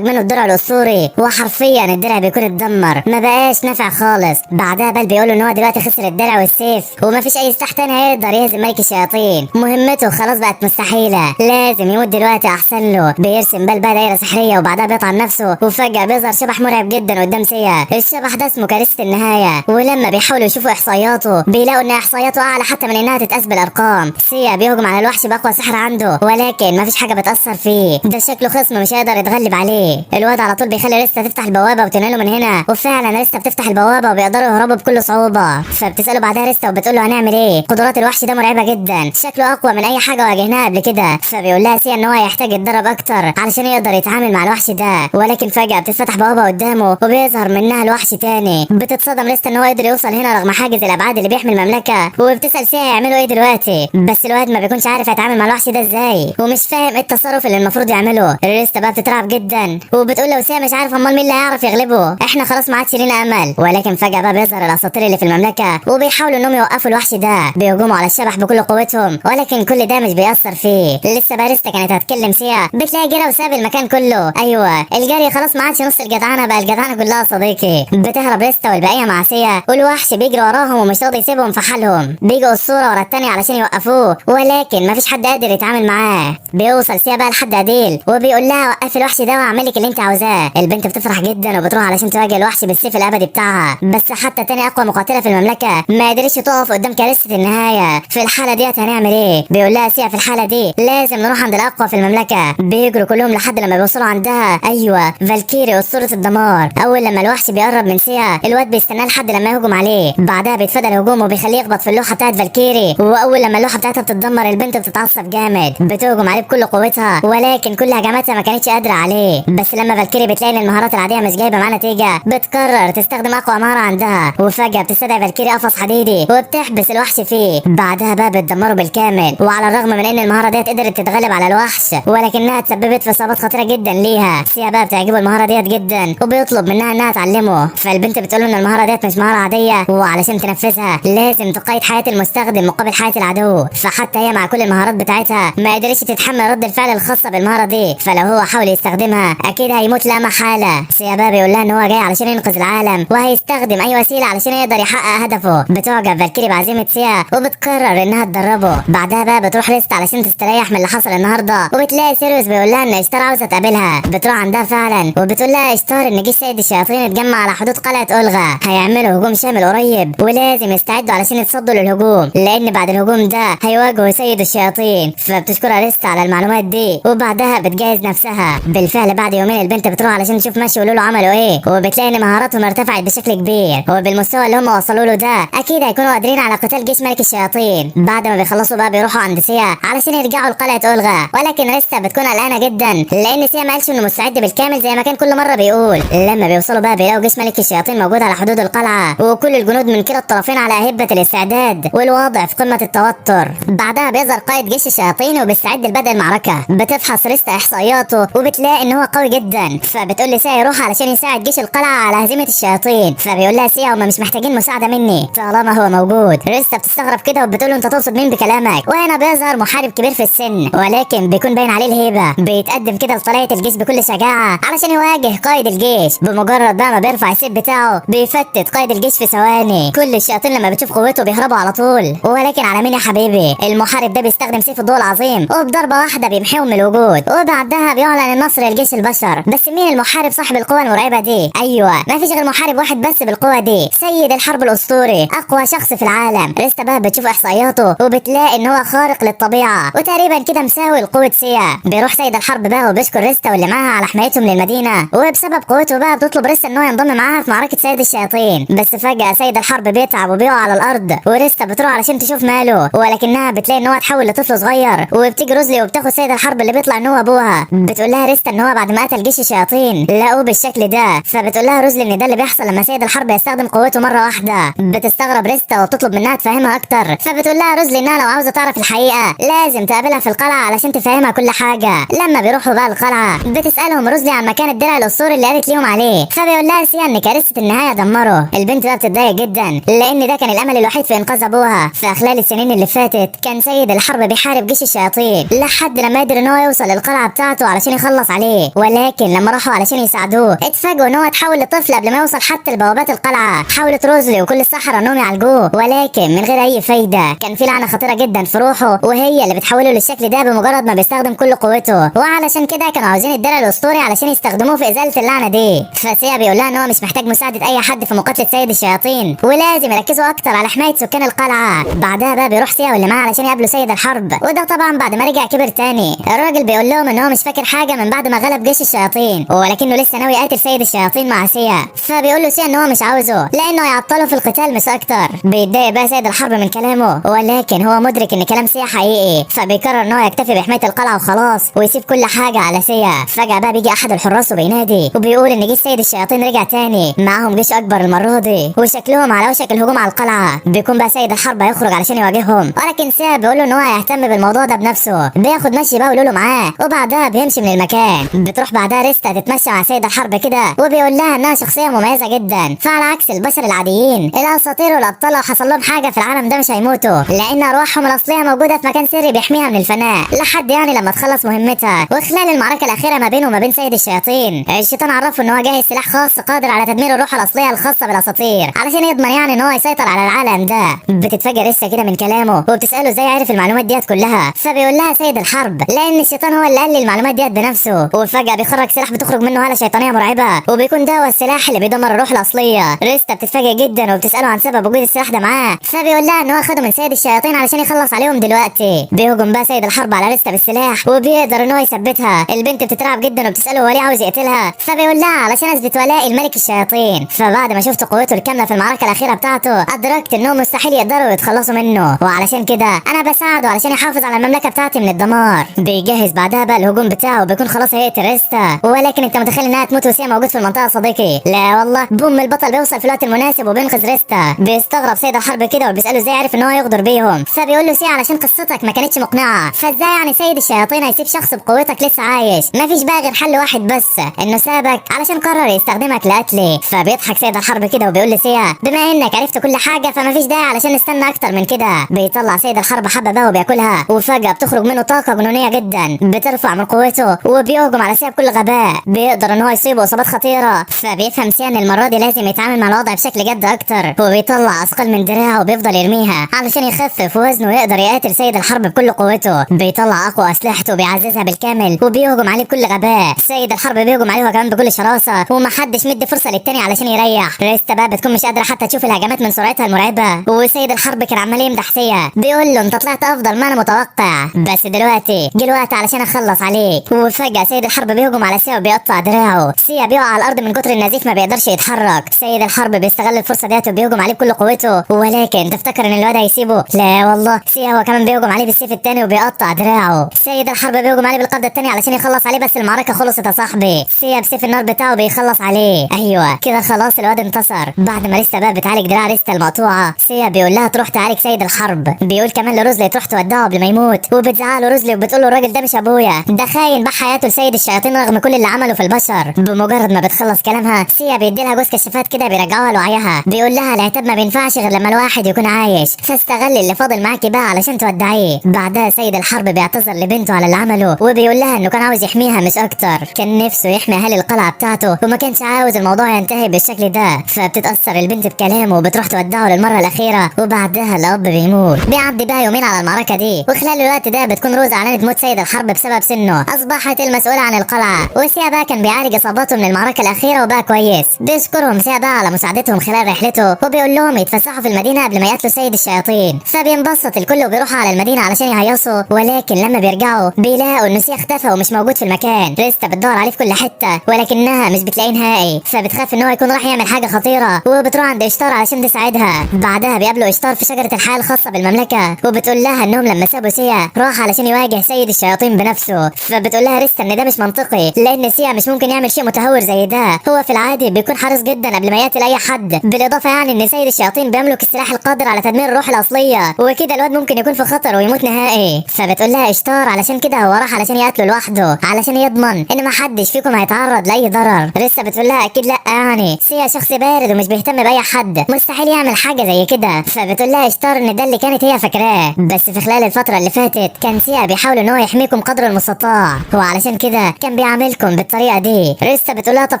منه الدرع الاسطوري، وحرفيا الدرع بيكون اتدمر ما بقاش نافع خالص. بعدها بال بيقول ان هو دلوقتي خسر الدرع والسيف ومفيش اي سلاح تاني هيقدر يهزم ملك الشياطين، مهمته خلاص بقت مستحيلة، لازم يموت دلوقتي احسن له. بيرسم بال بقى دايرة سحريه وبعدها بيطعن نفسه، وفجاة بيظهر شبح مرعب جدا قدام سيا. الشبح ده اسمه كارثة النهاية، ولما بيحاولوا يشوفوا احصائياته بيلاقوا ان احصائياته اعلى حتى من انها تتقاس بالارقام. سيا بيهجم على الوحش باقوى سحر عنده، ولكن مفيش حاجة بتاثر فيه، ده شكله خصم مش هيقدر يتغلب عليه. الواد على طول بيخلي ريستا تفتح البوابة وتنقله من هنا، وفعلا ريستا بتفتح البوابة وبيقدروا يهربوا بكل صعوبة. فبتساله بعدها ريستا وبتقول له هنعمل ايه؟ قدرات الوحش ده مرعبة جدا، شكله اقوى من اي حاجة واجهناها قبل كده. فبيقول لها سيا ان هو هيحتاج يتدرب اكتر علشان يقدر يتعامل مع الوحش ده، ولكن فجاة بتتفتح بوابه قدامه وبيظهر منها الوحش تاني. بتتصدم ريستا ان هو قدر يوصل هنا رغم حاجز الابعاد اللي بيحمي المملكة، وبتسال سيا يعملوا ايه دلوقتي، بس الواد ما بيكونش عارف يتعامل مع الوحش ده ازاي ومش فاهم ايه التصرف اللي المفروض يعمله. ريستا بقى بتترعب جدا وبتقول لو سيا مش عارف امال مين اللي هيعرف يغلبه، احنا خلاص ما عادش لينا امل. ولكن فجاة بقى بيظهر الاساطير اللي في المملكة وبيحاولوا انهم يوقفوا الوحش ده، بيهجموا على الشبح بكل قوتهم، ولكن كل ده مش بيأثر فيه. لسه بقى ريستا كانت هتكلم سيا بتلاقي جرى وساب المكان كله. ايوه الجري خلاص ما عادش نص الجدعنه، بقى الجدعنه كلها صديقي. بتهرب ريستا والبقية مع سيا، والوحش بيجري وراهم ومش راضي يسيبهم في حالهم. بيجوا الصورة ورا التانية علشان يوقفوه، ولكن مفيش حد قادر يتعامل معاه. بيوصل سيا بقى لحد اديل وبيقول لها وقفي الوحش ده واعمل لك اللي انت عاوزاه. البنت بتفرح جدا وبتروح علشان تواجه الوحش بالسيف الابدي بتاعها، بس حتى تاني اقوى مقاتله في المملكة ما قدرتش تقف قدام كارثة النهاية. في الحالة ديت هنعمل ايه؟ بيقول لها سيا في الحالة دي لازم نروح عند الاقوى في المملكة. بيجروا كلهم لحد لما بيوصلوا عندها، ايوه فالكيري اسطورة الدمار. اول لما الوحش بيقرب من سيا الواد بيستناه لحد لما يهجم عليه، بعدها بيتفادى الهجوم وبيخليه يخبط في اللوحة بتاعت فالكيري، واول لما اللوحة بتاعتها بتتدمر البنت بتتعصب جامد، بتهجم عليه بكل قوتها، ولكن كل هجماتها ما كانتش قادرة عليه. بس لما فالكيري بتلاقي ان المهارات العادية مش جايبه معاها نتيجة بتقرر تستخدم اقوى مهارة عندها، وفجاة بتستدعي فالكيري قفص حديدي وبتحبس الوحش فيه. بعدها بقى بتدمره بالكامل، وعلى الرغم من ان المهارة ديت قدرت تتغلب على الوحش ولكنها تسببت في اصابات خطيرة جدا ليها. سيا بقى بتعجبه المهارة ديت جدا وبيطلب منها انها تعلمه. فالبنت بتقول له ان المهارة ديت مش مهارة عادية، وعلشان تنفذها لازم تقيد حياة المستخدم مقابل حياة العدو، فحتى هي مع كل المهارات بتاعتها ما قدرتش تتحمل رد الفعل الخاصة بالمهاره دي، فلو هو حاول يستخدمها اكيد هيموت لا محالة. سيا بقى بيقول لها ان هو جاي علشان ينقذ العالم وهيستخدم اي وسيلة علشان يقدر يحقق هدفه. بتعجب فالكيري بعزيمة سيا وبتقرر انها تدربه. بعدها بقى بتروح ريستا علشان تستريح من اللي حصل النهارده، وبتلاقي سيريوس بيقول لها ان اشتار عاوزه تقابلها. بتروح عندها فعلا وبتقول لها اشتار ان جيش سيد الشياطين اتجمع على حدود قلعه اولغا، هيعملوا هجوم شامل قريب ولازم يستعدوا علشان يتصدوا للهجوم، لان بعد الهجوم ده هيواجهوا سيد الشياطين. فبتشكرها ريستا على المعلومات دي وبعدها بتجهز نفسها. بالفعل بعد يومين البنت بتروح علشان تشوف ماشي ولولو عملوا ايه، وبتلاقي ان مهاراتهم ارتفعت بشكل كبير، وبالمستوى اللي هم وصلوا له ده اكيد هيكونوا قادرين على قتال جيش ملك الشياطين. بعد ما بيخلصوا بقى بيروحوا عند سيا علشان يرجعوا لقلعه اولغا، ولكن ريستا بتكون قلقانة جدا لان سيا ما قالش انه مستعد بالكامل زي ما كان كل مرة بيقول. لما بيوصلوا بقى بيلاقوا جيش ملك الشياطين موجود على حدود القلعة، وكل الجنود من كلا الطرفين على اهبه الاستعداد، والوضع في قمة التوتر. بعدها بيظهر قائد جيش الشياطين وبيستعد لبدء المعركة. بتفحص ريستا احصائياته وبتلاقي ان هو قوي جدا، فبتقول لسيا يروح علشان يساعد جيش القلعة على هزيمة الشياطين. فبيقول لها سيا هما مش محتاجين مساعدة مني طالما هو موجود. ريستا بتستغرب كده وبتقول له انت تقصد مين بكلامك؟ وهنا بيظهر محارب كبير في السن ولكن بيكون باين عليه الهيبة، بيتقدم كده لطليعه الجيش بكل شجاعة علشان يواجه قائد الجيش. بمجرد بقى ما بيرفع السيف بتاعه بيفتت قائد الجيش في ثواني. كل الشياطين لما بتشوف قوته بيهربوا على طول، ولكن على مين يا حبيبي؟ المحارب ده بيستخدم سيف الضوء العظيم وبضربه واحدة بيمحيهم من الوجود، وبعدها بيعلن النصر للجيش البشر. بس مين المحارب صاحب القوة المرعبة دي؟ ايوه ما فيش غير محارب واحد بس بالقوة دي، سيد الحرب الاسطوري، اقوى شخص في العالم. ريستا بقى بتشوف احصائياته وبتلاقي ان هو خارق للطبيعة وتقريبا كده مساوي لقوه سيا. بيروح سيد الحرب بقى وبيشكر ريستا واللي معاها على حمايتهم للمدينة، وبسبب قوته بقى بتطلب ريستا ان هو ينضم معاها في معركة سيد الشياطين. بس فجاة سيد الحرب بيتعب وبيقع على الارض، وريستا بتروح علشان تشوف ماله، ولكنها بتلاقي ان هو اتحول لطفل صغير. وبتيجي روزلي وبتاخد سيد الحرب اللي بيطلع ان هو ابوها. بتقول لها ريستا ان هو بعد ما قتل جيش الشياطين لقوه بالشكل ده، فبتقول لها روزلي ان ده اللي بيحصل لما سيد الحرب يستخدم قوته مرة واحدة. بتستغرب ريستا وبتطلب منها تفهمها اكتر، فبتقول لها روزلي انها لو عاوزه تعرف الحقيقة لازم تقابلها في القلعة علشان تفهمها كل حاجة. لما بيروحوا بقى القلعة بتسالهم روزلي عن مكان الدرع الاسطوري اللي قالت ليهم عليه، فبيقول لها سيا ان كارثة النهاية دمره. البنت بقى بتتضايق جدا لان لان ده كان الامل الوحيد في انقاذ ابوها. فخلال السنين اللي فاتت كان سيد الحرب بيحارب جيش الشياطين لحد لما قدر ان هو يوصل للقلعه بتاعته علشان يخلص عليه، ولكن لما راحوا علشان يساعدوه اتفاجئوا ان هو اتحول لطفل قبل ما يوصل حتى لبوابات القلعة. حاولت روزلي وكل السحرة انهم يعالجوه ولكن من غير اي فايده. كان في لعنه خطيرة جدا في روحه وهي اللي بتحوله للشكل ده بمجرد ما بيستخدم كل قوته، وعلشان كده كانوا عاوزين الدرع الاسطوري علشان يستخدموه في ازالة اللعنة دي. فسيا بيقول لها ان هو مش محتاج مساعدة اي حد في مقاتله سيد الشياطين ولازم يركزوا اكتر على حماية سكان القلعة. بعدها بقى بيروح سيا واللي معاه علشان يقابلوا سيد الحرب، وده طبعا بعد ما رجع كبر تاني. الراجل بيقول لهم ان هو مش فاكر حاجة من بعد ما غلب جيش الشياطين، ولكنه لسه ناوي يقاتل سيد الشياطين مع سيا. فبيقول له سيا ان هو مش عاوزه لانه هيعطله في القتال مش اكتر. بيتضايق بقى سيد الحرب من كلامه، ولكن هو مدرك ان كلام سيا حقيقي، فبيقرر ان هو يكتفي بحمايه القلعة وخلاص ويسيب كل حاجة على سيا. فجاة بقى بيجي احد الحراس وبينادي وبيقول ان جيش سيد الشياطين رجع تاني، معاهم جيش اكبر المرة دي وشكلهم على وشك الهجوم على القلعة. بيكون بقى سيد الحرب هيخرج علشان يواجههم، ولكن سيا بيقول له ان هو هيهتم بالموضوع ده بنفسه. بياخد مشي بقى ولولو معاه وبعدها بيمشي من المكان. بتروح بعدها ريستا تتمشى مع سيد الحرب كده وبيقول لها انها شخصية مميزة جدا، فعلى عكس البشر العاديين الاساطير والابطال لو حصل لهم حاجة في العالم ده مش هيموتوا لان ارواحهم الاصلية موجودة في مكان سري بيحميها من الفناء لحد يعني لما تخلص مهمتها. وخلال المعركة الاخيرة ما بينه وما بين سيد الشياطين، الشيطان عرفه ان هو جاهز سلاح خاص قادر على تدمير الروح الاصلية الخاصة بالاساطير علشان يضمن يعني ان هو يسيطر على العالم ده. بتتفاجئ ريستا كده من كلامه وبتساله ازاي عرف المعلومات ديت كلها، فبيقول لها سيد الحرب لان الشيطان هو اللي قال لي المعلومات ديت بنفسه. وفجاة بيخرج سلاح بتخرج منه هاله شيطانية مرعبة، وبيكون ده هو السلاح اللي بيدمر الروح الاصلية. ريستا بتتفاجئ جدا وبتساله عن سبب وجود السلاح ده معاه، فبيقول لها ان هو خده من سيد الشياطين علشان يخلص عليهم دلوقتي. بيهجم بقى سيد الحرب على ريستا بالسلاح وبيقدر ان هو يثبتها. البنت بتترعب جدا وبتساله هو ليه عاوز يقتلها، فبيقول لها علشان اثبت ولائي لملك الشياطين. فبعد ما شفت قوته الكاملة في المعركة الاخيرة بتاعته ادركت انهم مستحيل يقدروا يتخلصوا منه، وعلشان كده انا بساعده علشان يحافظ على المملكة بتاعتي من الدمار. بيجهز بعدها بقى الهجوم بتاعه وبيكون خلاص هيقتل ريستا، ولكن انت متخيل انها تموت وسيا موجود في المنطقة صديقي؟ لا والله. بوم، البطل بيوصل في الوقت المناسب وبينقذ ريستا. بيستغرب سيد الحرب كده وبيساله ازاي عرف ان هو يغدر بيهم، فبيقول له سيا علشان قصتك ما كانتش مقنعة، فازاي يعني سيد الشياطين هيسيب شخص بقوتك لسه عايش؟ مفيش بقى غير حل واحد بس، انه سابك علشان قرر يستخدمك لقتلي. فبيضحك سيد الحرب كده وبيقول لسيا بما انك عرفت كل حاجة فمفيش داعي علشان نستنى اكتر من كده. بيطلع سيد الحرب حبه بقى وبياكلها، وفجاة بتخرج منه طاقة جنونيه جدا بترفع من قوته وبيهجم على سيا بكل غباء. بيقدر ان هو يصيبه اصابات خطيرة، فبيفهم سيا ان المرة دي لازم يتعامل مع الوضع بشكل جد اكتر، وبيطلع اثقال من دراعه وبيفضل يرميها علشان يخفف وزنه ويقدر يقاتل سيد الحرب بكل قوته. بيطلع اقوى اسلحته وبيعززها بالكامل وبيهجم عليه بكل غباء. سيد الحرب بيهجم عليه كمان بكل شراسة ومحدش مدي فرصة للتاني علشان يريح. ريستا بقى بتكون مش قادرة حتى تشوف الهجمات من سرعتها المرعبة، وسيد الحرب كان عمال يمدح سيا بيقول له انت طلعت افضل ما انا متوقع، بس دلوقتي جه الوقت علشان اخلص عليك. وفجاة سيد الحرب بيهجم على سيا وبيقطع دراعه. سيا بيقع على الارض من كتر النزيف ما بيقدرش يتحرك. سيد الحرب بيستغل الفرصة ديت وبيهجم عليه بكل قوته، ولكن تفتكر ان الواد هيسيبه؟ لا والله. سيا هو كمان بيهجم عليه بالسيف التاني وبيقطع دراعه. سيد الحرب بيهجم عليه بالقبضه التانية علشان يخلص عليه، بس المعركة خلصت يا صاحبي. سيا بسيف النار بتاعه بيخلص عليه. ايوه كده خلاص الواد انتصر. بعد ما ريستا بقى بتعالج دراع ريستا المقطوعة، سيا بيقول لها تروح تعالج سيد الحرب. بيقول كمان لروزلي تروح تودعه قبل ما يموت، وبتزعق له روزلي وبتقول له الراجل ده مش ابويا، ده خاين باع حياته لسيد الشياطين رغم كل اللي عمله في البشر. بمجرد ما بتخلص كلامها سيا بيدي لها جوز كشافات كده بيرجعوها لوعيها، بيقول لها العتاب ما بينفعش غير لما الواحد يكون عايش، فاستغل اللي فاضل معاكي بقى علشان تودعيه. بعدها سيد الحرب بيعتذر لبنته على اللي عمله وبيقول لها انه كان عاوز يحميها مش اكتر، كان نفسه يحمي اهل القلعة بتاعته وما كانش عاوز الموضوع ينتهي بالشكل ده. فبتتاثر البنت بكلامه وبتروح تودعه للمرة الاخيرة، وبعدها الاب بيموت. بيعدي بقى يومين على المعركة دي، وخلال الوقت ده بتكون روز اعلنت موت سيد الحرب بسبب سنة، اصبحت المسؤولة عن القلعة. وسيا بقى كان بيعالج اصاباته من المعركة الاخيرة وبقى كويس. بيشكرهم سيا بقى على مساعدتهم خلال رحلته، وبيقول لهم يتفسحوا في المدينة قبل ما يقتلوا سيد الشياطين. فبينبسط الكل وبيروحوا على المدينة علشان يهيصوا، ولكن لما بيرجعوا بيلاقوا ان سيا اختفى ومش موجود في المكان. ريستا بتدور عليه في كل حتة ولكنها مش بتلاقيه نهائي، فبتخاف ان هو يكون راح يعمل حاجة خطيرة، وبتروح عند اشتار علشان تساعدها. بعدها بيقابلوا اشتار في شجرة الحياة الخاصة بالمملكة، وبتقول لها انهم لما سابوا سيا راح علشان يواجه سيد الشياطين بنفسه. فبتقول لها ريستا ان ده مش منطقي لان سيا مش ممكن يعمل شيء متهور زي ده، هو في العادي بيكون حريص جدا قبل ما يقتل اي حد، بالاضافة يعني ان سيد الشياطين بيملك السلاح القادر على تدمير الروح الاصلية، وكده الواد ممكن يكون في خطر ويموت نهائي. فبتقول لها اشتار علشان كده هو راح علشان يقتله لوحده علشان يضمن ان ما حدش فيكم هيتعرض لاي ضرر. ريستا بتقول لها اكيد لا، يعني سيا شخص بارد ومش بيهتم باي حد، مستحيل مستحيل يعمل حاجة زي كده. فبتقول لها اشتار ان ده اللي كانت هي فاكراه، بس في خلال الفترة اللي فاتت كان سيا بيحاول ان هو يحميكم قدر المستطاع، وعلشان كده كان بيعاملكم بالطريقة دي. ريستا بتقول لها طب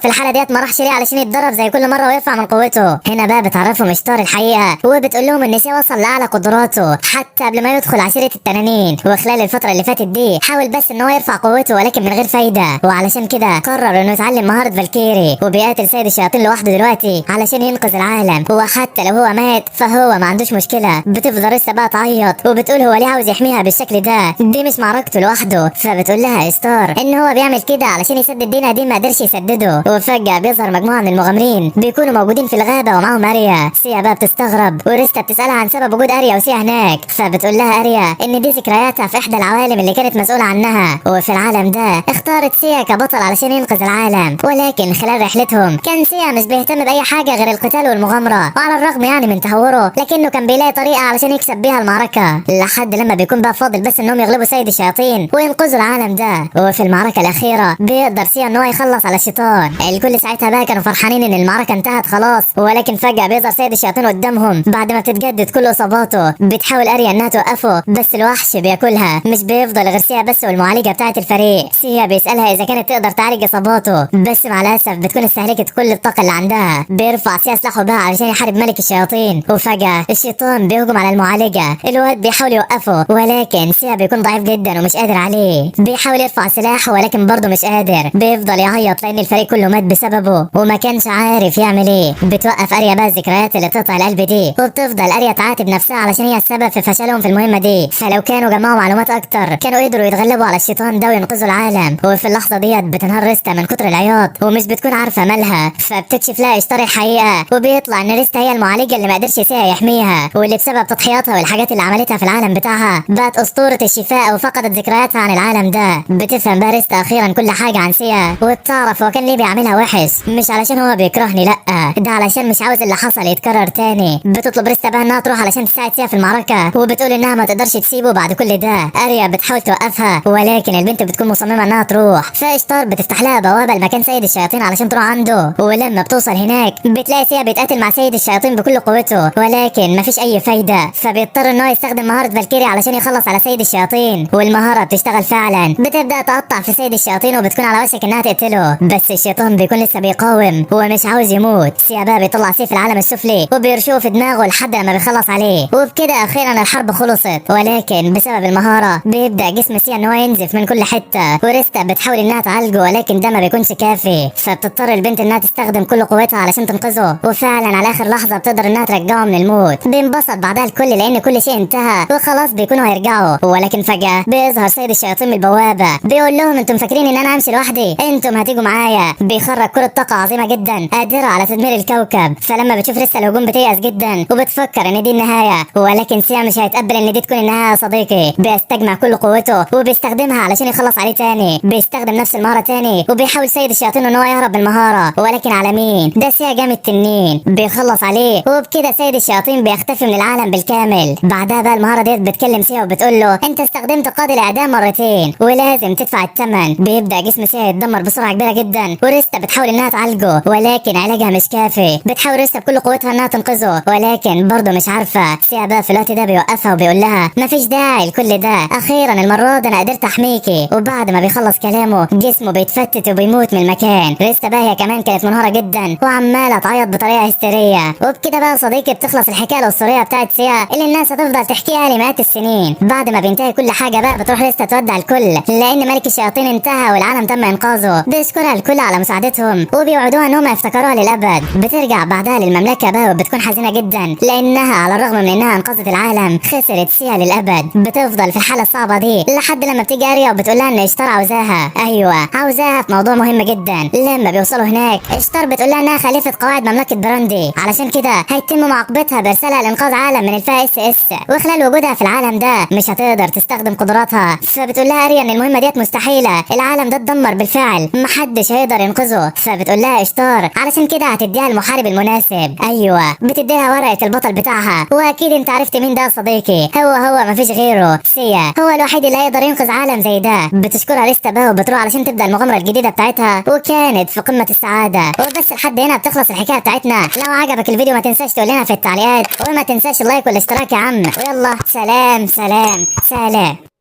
في الحالة ديت ما راحش ليه علشان يتدرب زي كل مرة ويرفع من قوته. هنا بقى بتعرفهم اشتار الحقيقة وبتقول لهم ان سيا وصل لاعلى قدراته حتى قبل ما يدخل عشيره التنانين، وخلال الفترة اللي فاتت دي حاول بس ان هو يرفع قوته ولكن من غير فايده، وعلشان كده قرر انه يتعلم مهارة فالكيري وبيقاتل سيد الشياطين لوحده دلوقتي علشان ينقذ العالم، وحتى لو هو مات فهو ما عندوش مشكلة. بتفضل ريستا بقى تعيط وبتقول هو ليه عاوز يحميها بالشكل ده، دي مش معركته لوحده. فبتقول لها اشتار ان هو بيعمل كده علشان يسدد دين قديم ما قدرش يسدده. وفجاة بيظهر مجموعة من المغامرين بيكونوا موجودين في الغابة ومعاهم اريا. سيا بقى بتستغرب وريستا بتسالها عن سبب وجود اريا وسيا هناك، فبتقول لها اريا ان دي ذكرياتها في احدى العوالم اللي كانت مسؤولة عنها، وفي العالم ده اختارت سيا كبطل علشان ينقذ العالم، ولكن خلال رحلتهم كان سيا مش بيهتم باي حاجة غير القتال والمغامره، وعلى الرغم يعني من تهوره لكنه كان بيلاقي طريقه علشان يكسب بيها المعركة، لحد لما بيكون بقى فاضل بس انهم يغلبوا سيد الشياطين وينقذوا العالم ده. وفي المعركة الاخيرة بيقدر سيا ان هو يخلص على الشيطان. الكل ساعتها بقى كانوا فرحانين ان المعركة انتهت خلاص، ولكن فجاة بيظهر سيد الشياطين قدامهم بعد ما بتتجدد كل اصاباته. بتحاول اريا انها توقفه بس الوحش بياكلها، مش بيفضل غير سيا بس والمعالجه بتاعه الفريق. سيا بيسالها اذا كانت تقدر تعالج اصاباته، بس مع الاسف بتكون استهلكت كل الطاقة اللي عندها. بيرفع سيا سلاحه بقى علشان يحارب ملك الشياطين، وفجاة الشيطان بيهجم على المعالجة. الواد بيحاول يوقفه ولكن سيا بيكون ضعيف جدا ومش قادر عليه. بيحاول يرفع سلاحه ولكن برضه مش قادر، بيفضل يعيط لان الفريق كله مات بسببه وما كانش عارف يعمل ايه. بتوقف اريا بقى الذكريات اللي بتقطع القلب دي، وبتفضل اريا تعاتب نفسها علشان هي السبب في فشلهم في المهمة دي، فلو كانوا جمعوا معلومات اكتر كانوا قدروا يتغلبوا على الشيطان ده وينقذوا العالم. وفي اللحظة ديت بتنهار ريستا من كتر العياط ومش بتكون عارفه مالها، فبتكشف لها اشتار الحقيقة، وبيطلع ان ريستا هي المعالجة اللي ما قدرش سيا يحميها، واللي بسبب تضحياتها والحاجات اللي عملتها في العالم بتاعها بقت اسطورة الشفاء وفقدت ذكرياتها عن العالم ده. بتفهم بقى ريستا اخيرا كل حاجة عن سيا، وبتعرف هو كان ليه بيعملها وحش، مش علشان هو بيكرهني، لا ده علشان مش عاوز اللي حصل يتكرر تاني. بتطلب ريستا بقى انها تروح علشان تساعد سيا في المعركة، وبتقول انها ما تقدرش تسيبه بعد كل ده. اريا بتحاول توقفها ولكن البنت بتكون مصممه انها تروح، فاشتار بتفتح لها بوابه لمكان سيد الشياطين علشان تروح عنده. ولما بتوصل هناك بتلاقي سيا بيتقاتل مع سيد الشياطين بكل قوته، ولكن مفيش اي فايده، فبيضطر ان هو يستخدم مهارة فالكيري علشان يخلص على سيد الشياطين، والمهاره بتشتغل فعلا. بتبدا تقطع في سيد الشياطين وبتكون على وشك انها تقتله، بس الشيطان بيكون لسه بيقاوم ومش عاوز يموت. سيا بقى بيطلع سيف العالم السفلي وبيرشوه في دماغه لحد لما بيخلص عليه، وبكده اخيرا الحرب خلصت. ولكن بسبب المهارة بيبدا جسم سيا ان هو ينزف من كل حتة، وريستا بتحاول انها تعالجه ولكن ده ما بيكونش كافي، فبتضطر البنت انها تستخدم كل قوتها علشان تنقذه، وفعلا على اخر لحظة بتقدر انها ترجعه من الموت. بينبسط بعدها الكل لان كل شيء انتهى وخلاص بيكونوا هيرجعوا، ولكن فجاة بيظهر سيد الشياطين من البوابة بيقول لهم انتم فاكرين ان انا همشي لوحدي؟ انتم هتيجوا معايا. بيخرج كره طاقة عظيمة جدا قادرة على تدمير الكوكب، فلما بتشوف ريستا الهجوم بتيأس جدا وبتفكر ان دي النهاية، ولكن سيا مش هيتقبل ان دي تكون النهاية يا صديقي. بيستجمع كل قوته وبيستخدمها علشان يخلص عليه تاني، بيستخدم نفس المهارة تاني وبيحاول سيد الشياطين ان هو يهرب بالمهاره، ولكن على مين؟ ده سيا جامد تنين، بيخلص عليه، وبكده سيد الشياطين بيختفي من العالم بالكامل. بعدها بقى المهارة ديت بتكلم سيا وبتقول له انت استخدمت قاضي الاعدام مرتين ولازم تدفع الثمن. بيبدا جسم سيا يتدمر بسرعة كبيرة جدا، وريستا بتحاول انها تعالجه ولكن علاجها مش كافي. بتحاول ريستا بكل قوتها انها تنقذه ولكن برضه مش عارفه. سيا بقى في الوقت ده بيوقفها وبيقول لها مفيش داعي لكل ده، اخيرا المرة دي انا قدرت احميكي. وبعد ما بيخلص كلامه جسمه بيتفتت وبيموت من المكان. ريستا بقى هي كمان كانت منهاره جدا وعماله تعيط بطريقة هستيريه. وبكده بقى صديقي بتخلص الحكاية الاسطورية بتاعت سيا اللي الناس هتفضل تحكيها لمئات السنين. بعد ما بينتهي كل حاجة بقى بتروح ريستا تودع الكل لان ملك الشياطين انتهى والعالم تم انقاذه. بيشكرها الكل على مساعدتهم وبيوعدوها انهم يفتكروها للابد. بترجع بعدها للمملكة بقى وبتكون حزينة جدا لانها على الرغم من انها انقذت العالم خسرت سيا للابد. بتفضل في الحالة الصعبة دي لحد لما بتيجي اريا وبتقول لها ان اشتار عاوزاها. ايوه عاوزاها في موضوع مهم جدا. لما بيوصلوا هناك اشتار بتقول لها انها خليفة قواعد مملكة براندي، علشان كده هيتم معاقبتها بارسالها لانقاذ عالم من الفئة SS، وخلال وجودها في العالم ده مش هتقدر تستخدم قدراتها. فبتقول لها اريا ان المهمة ديت مستحيلة، العالم ده اتدمر بالفعل، محدش هيقدر ينقذه. فبتقول لها اشتار علشان كده هتديها المحارب المناسب. ايوه بتديها ورقة البطل بتاعها، واكيد انت عرفت مين ده يا صديقي، هو مفيش غيره، سيا هو الوحيد اللي هيقدر ينقذ عالم زي ده. بتشكرها ريستا بقى وبتروح علشان تبدا المغامرة الجديدة بتاعتها، وكانت في قمة السعادة. وبس لحد هنا بتخلص الحكاية بتاعتنا. لو عجبك الفيديو الفيديو ما تنساش تقول لنا في التعليقات، وما تنساش ال like والاشتراك يا عم. ويلا سلام سلام سلام.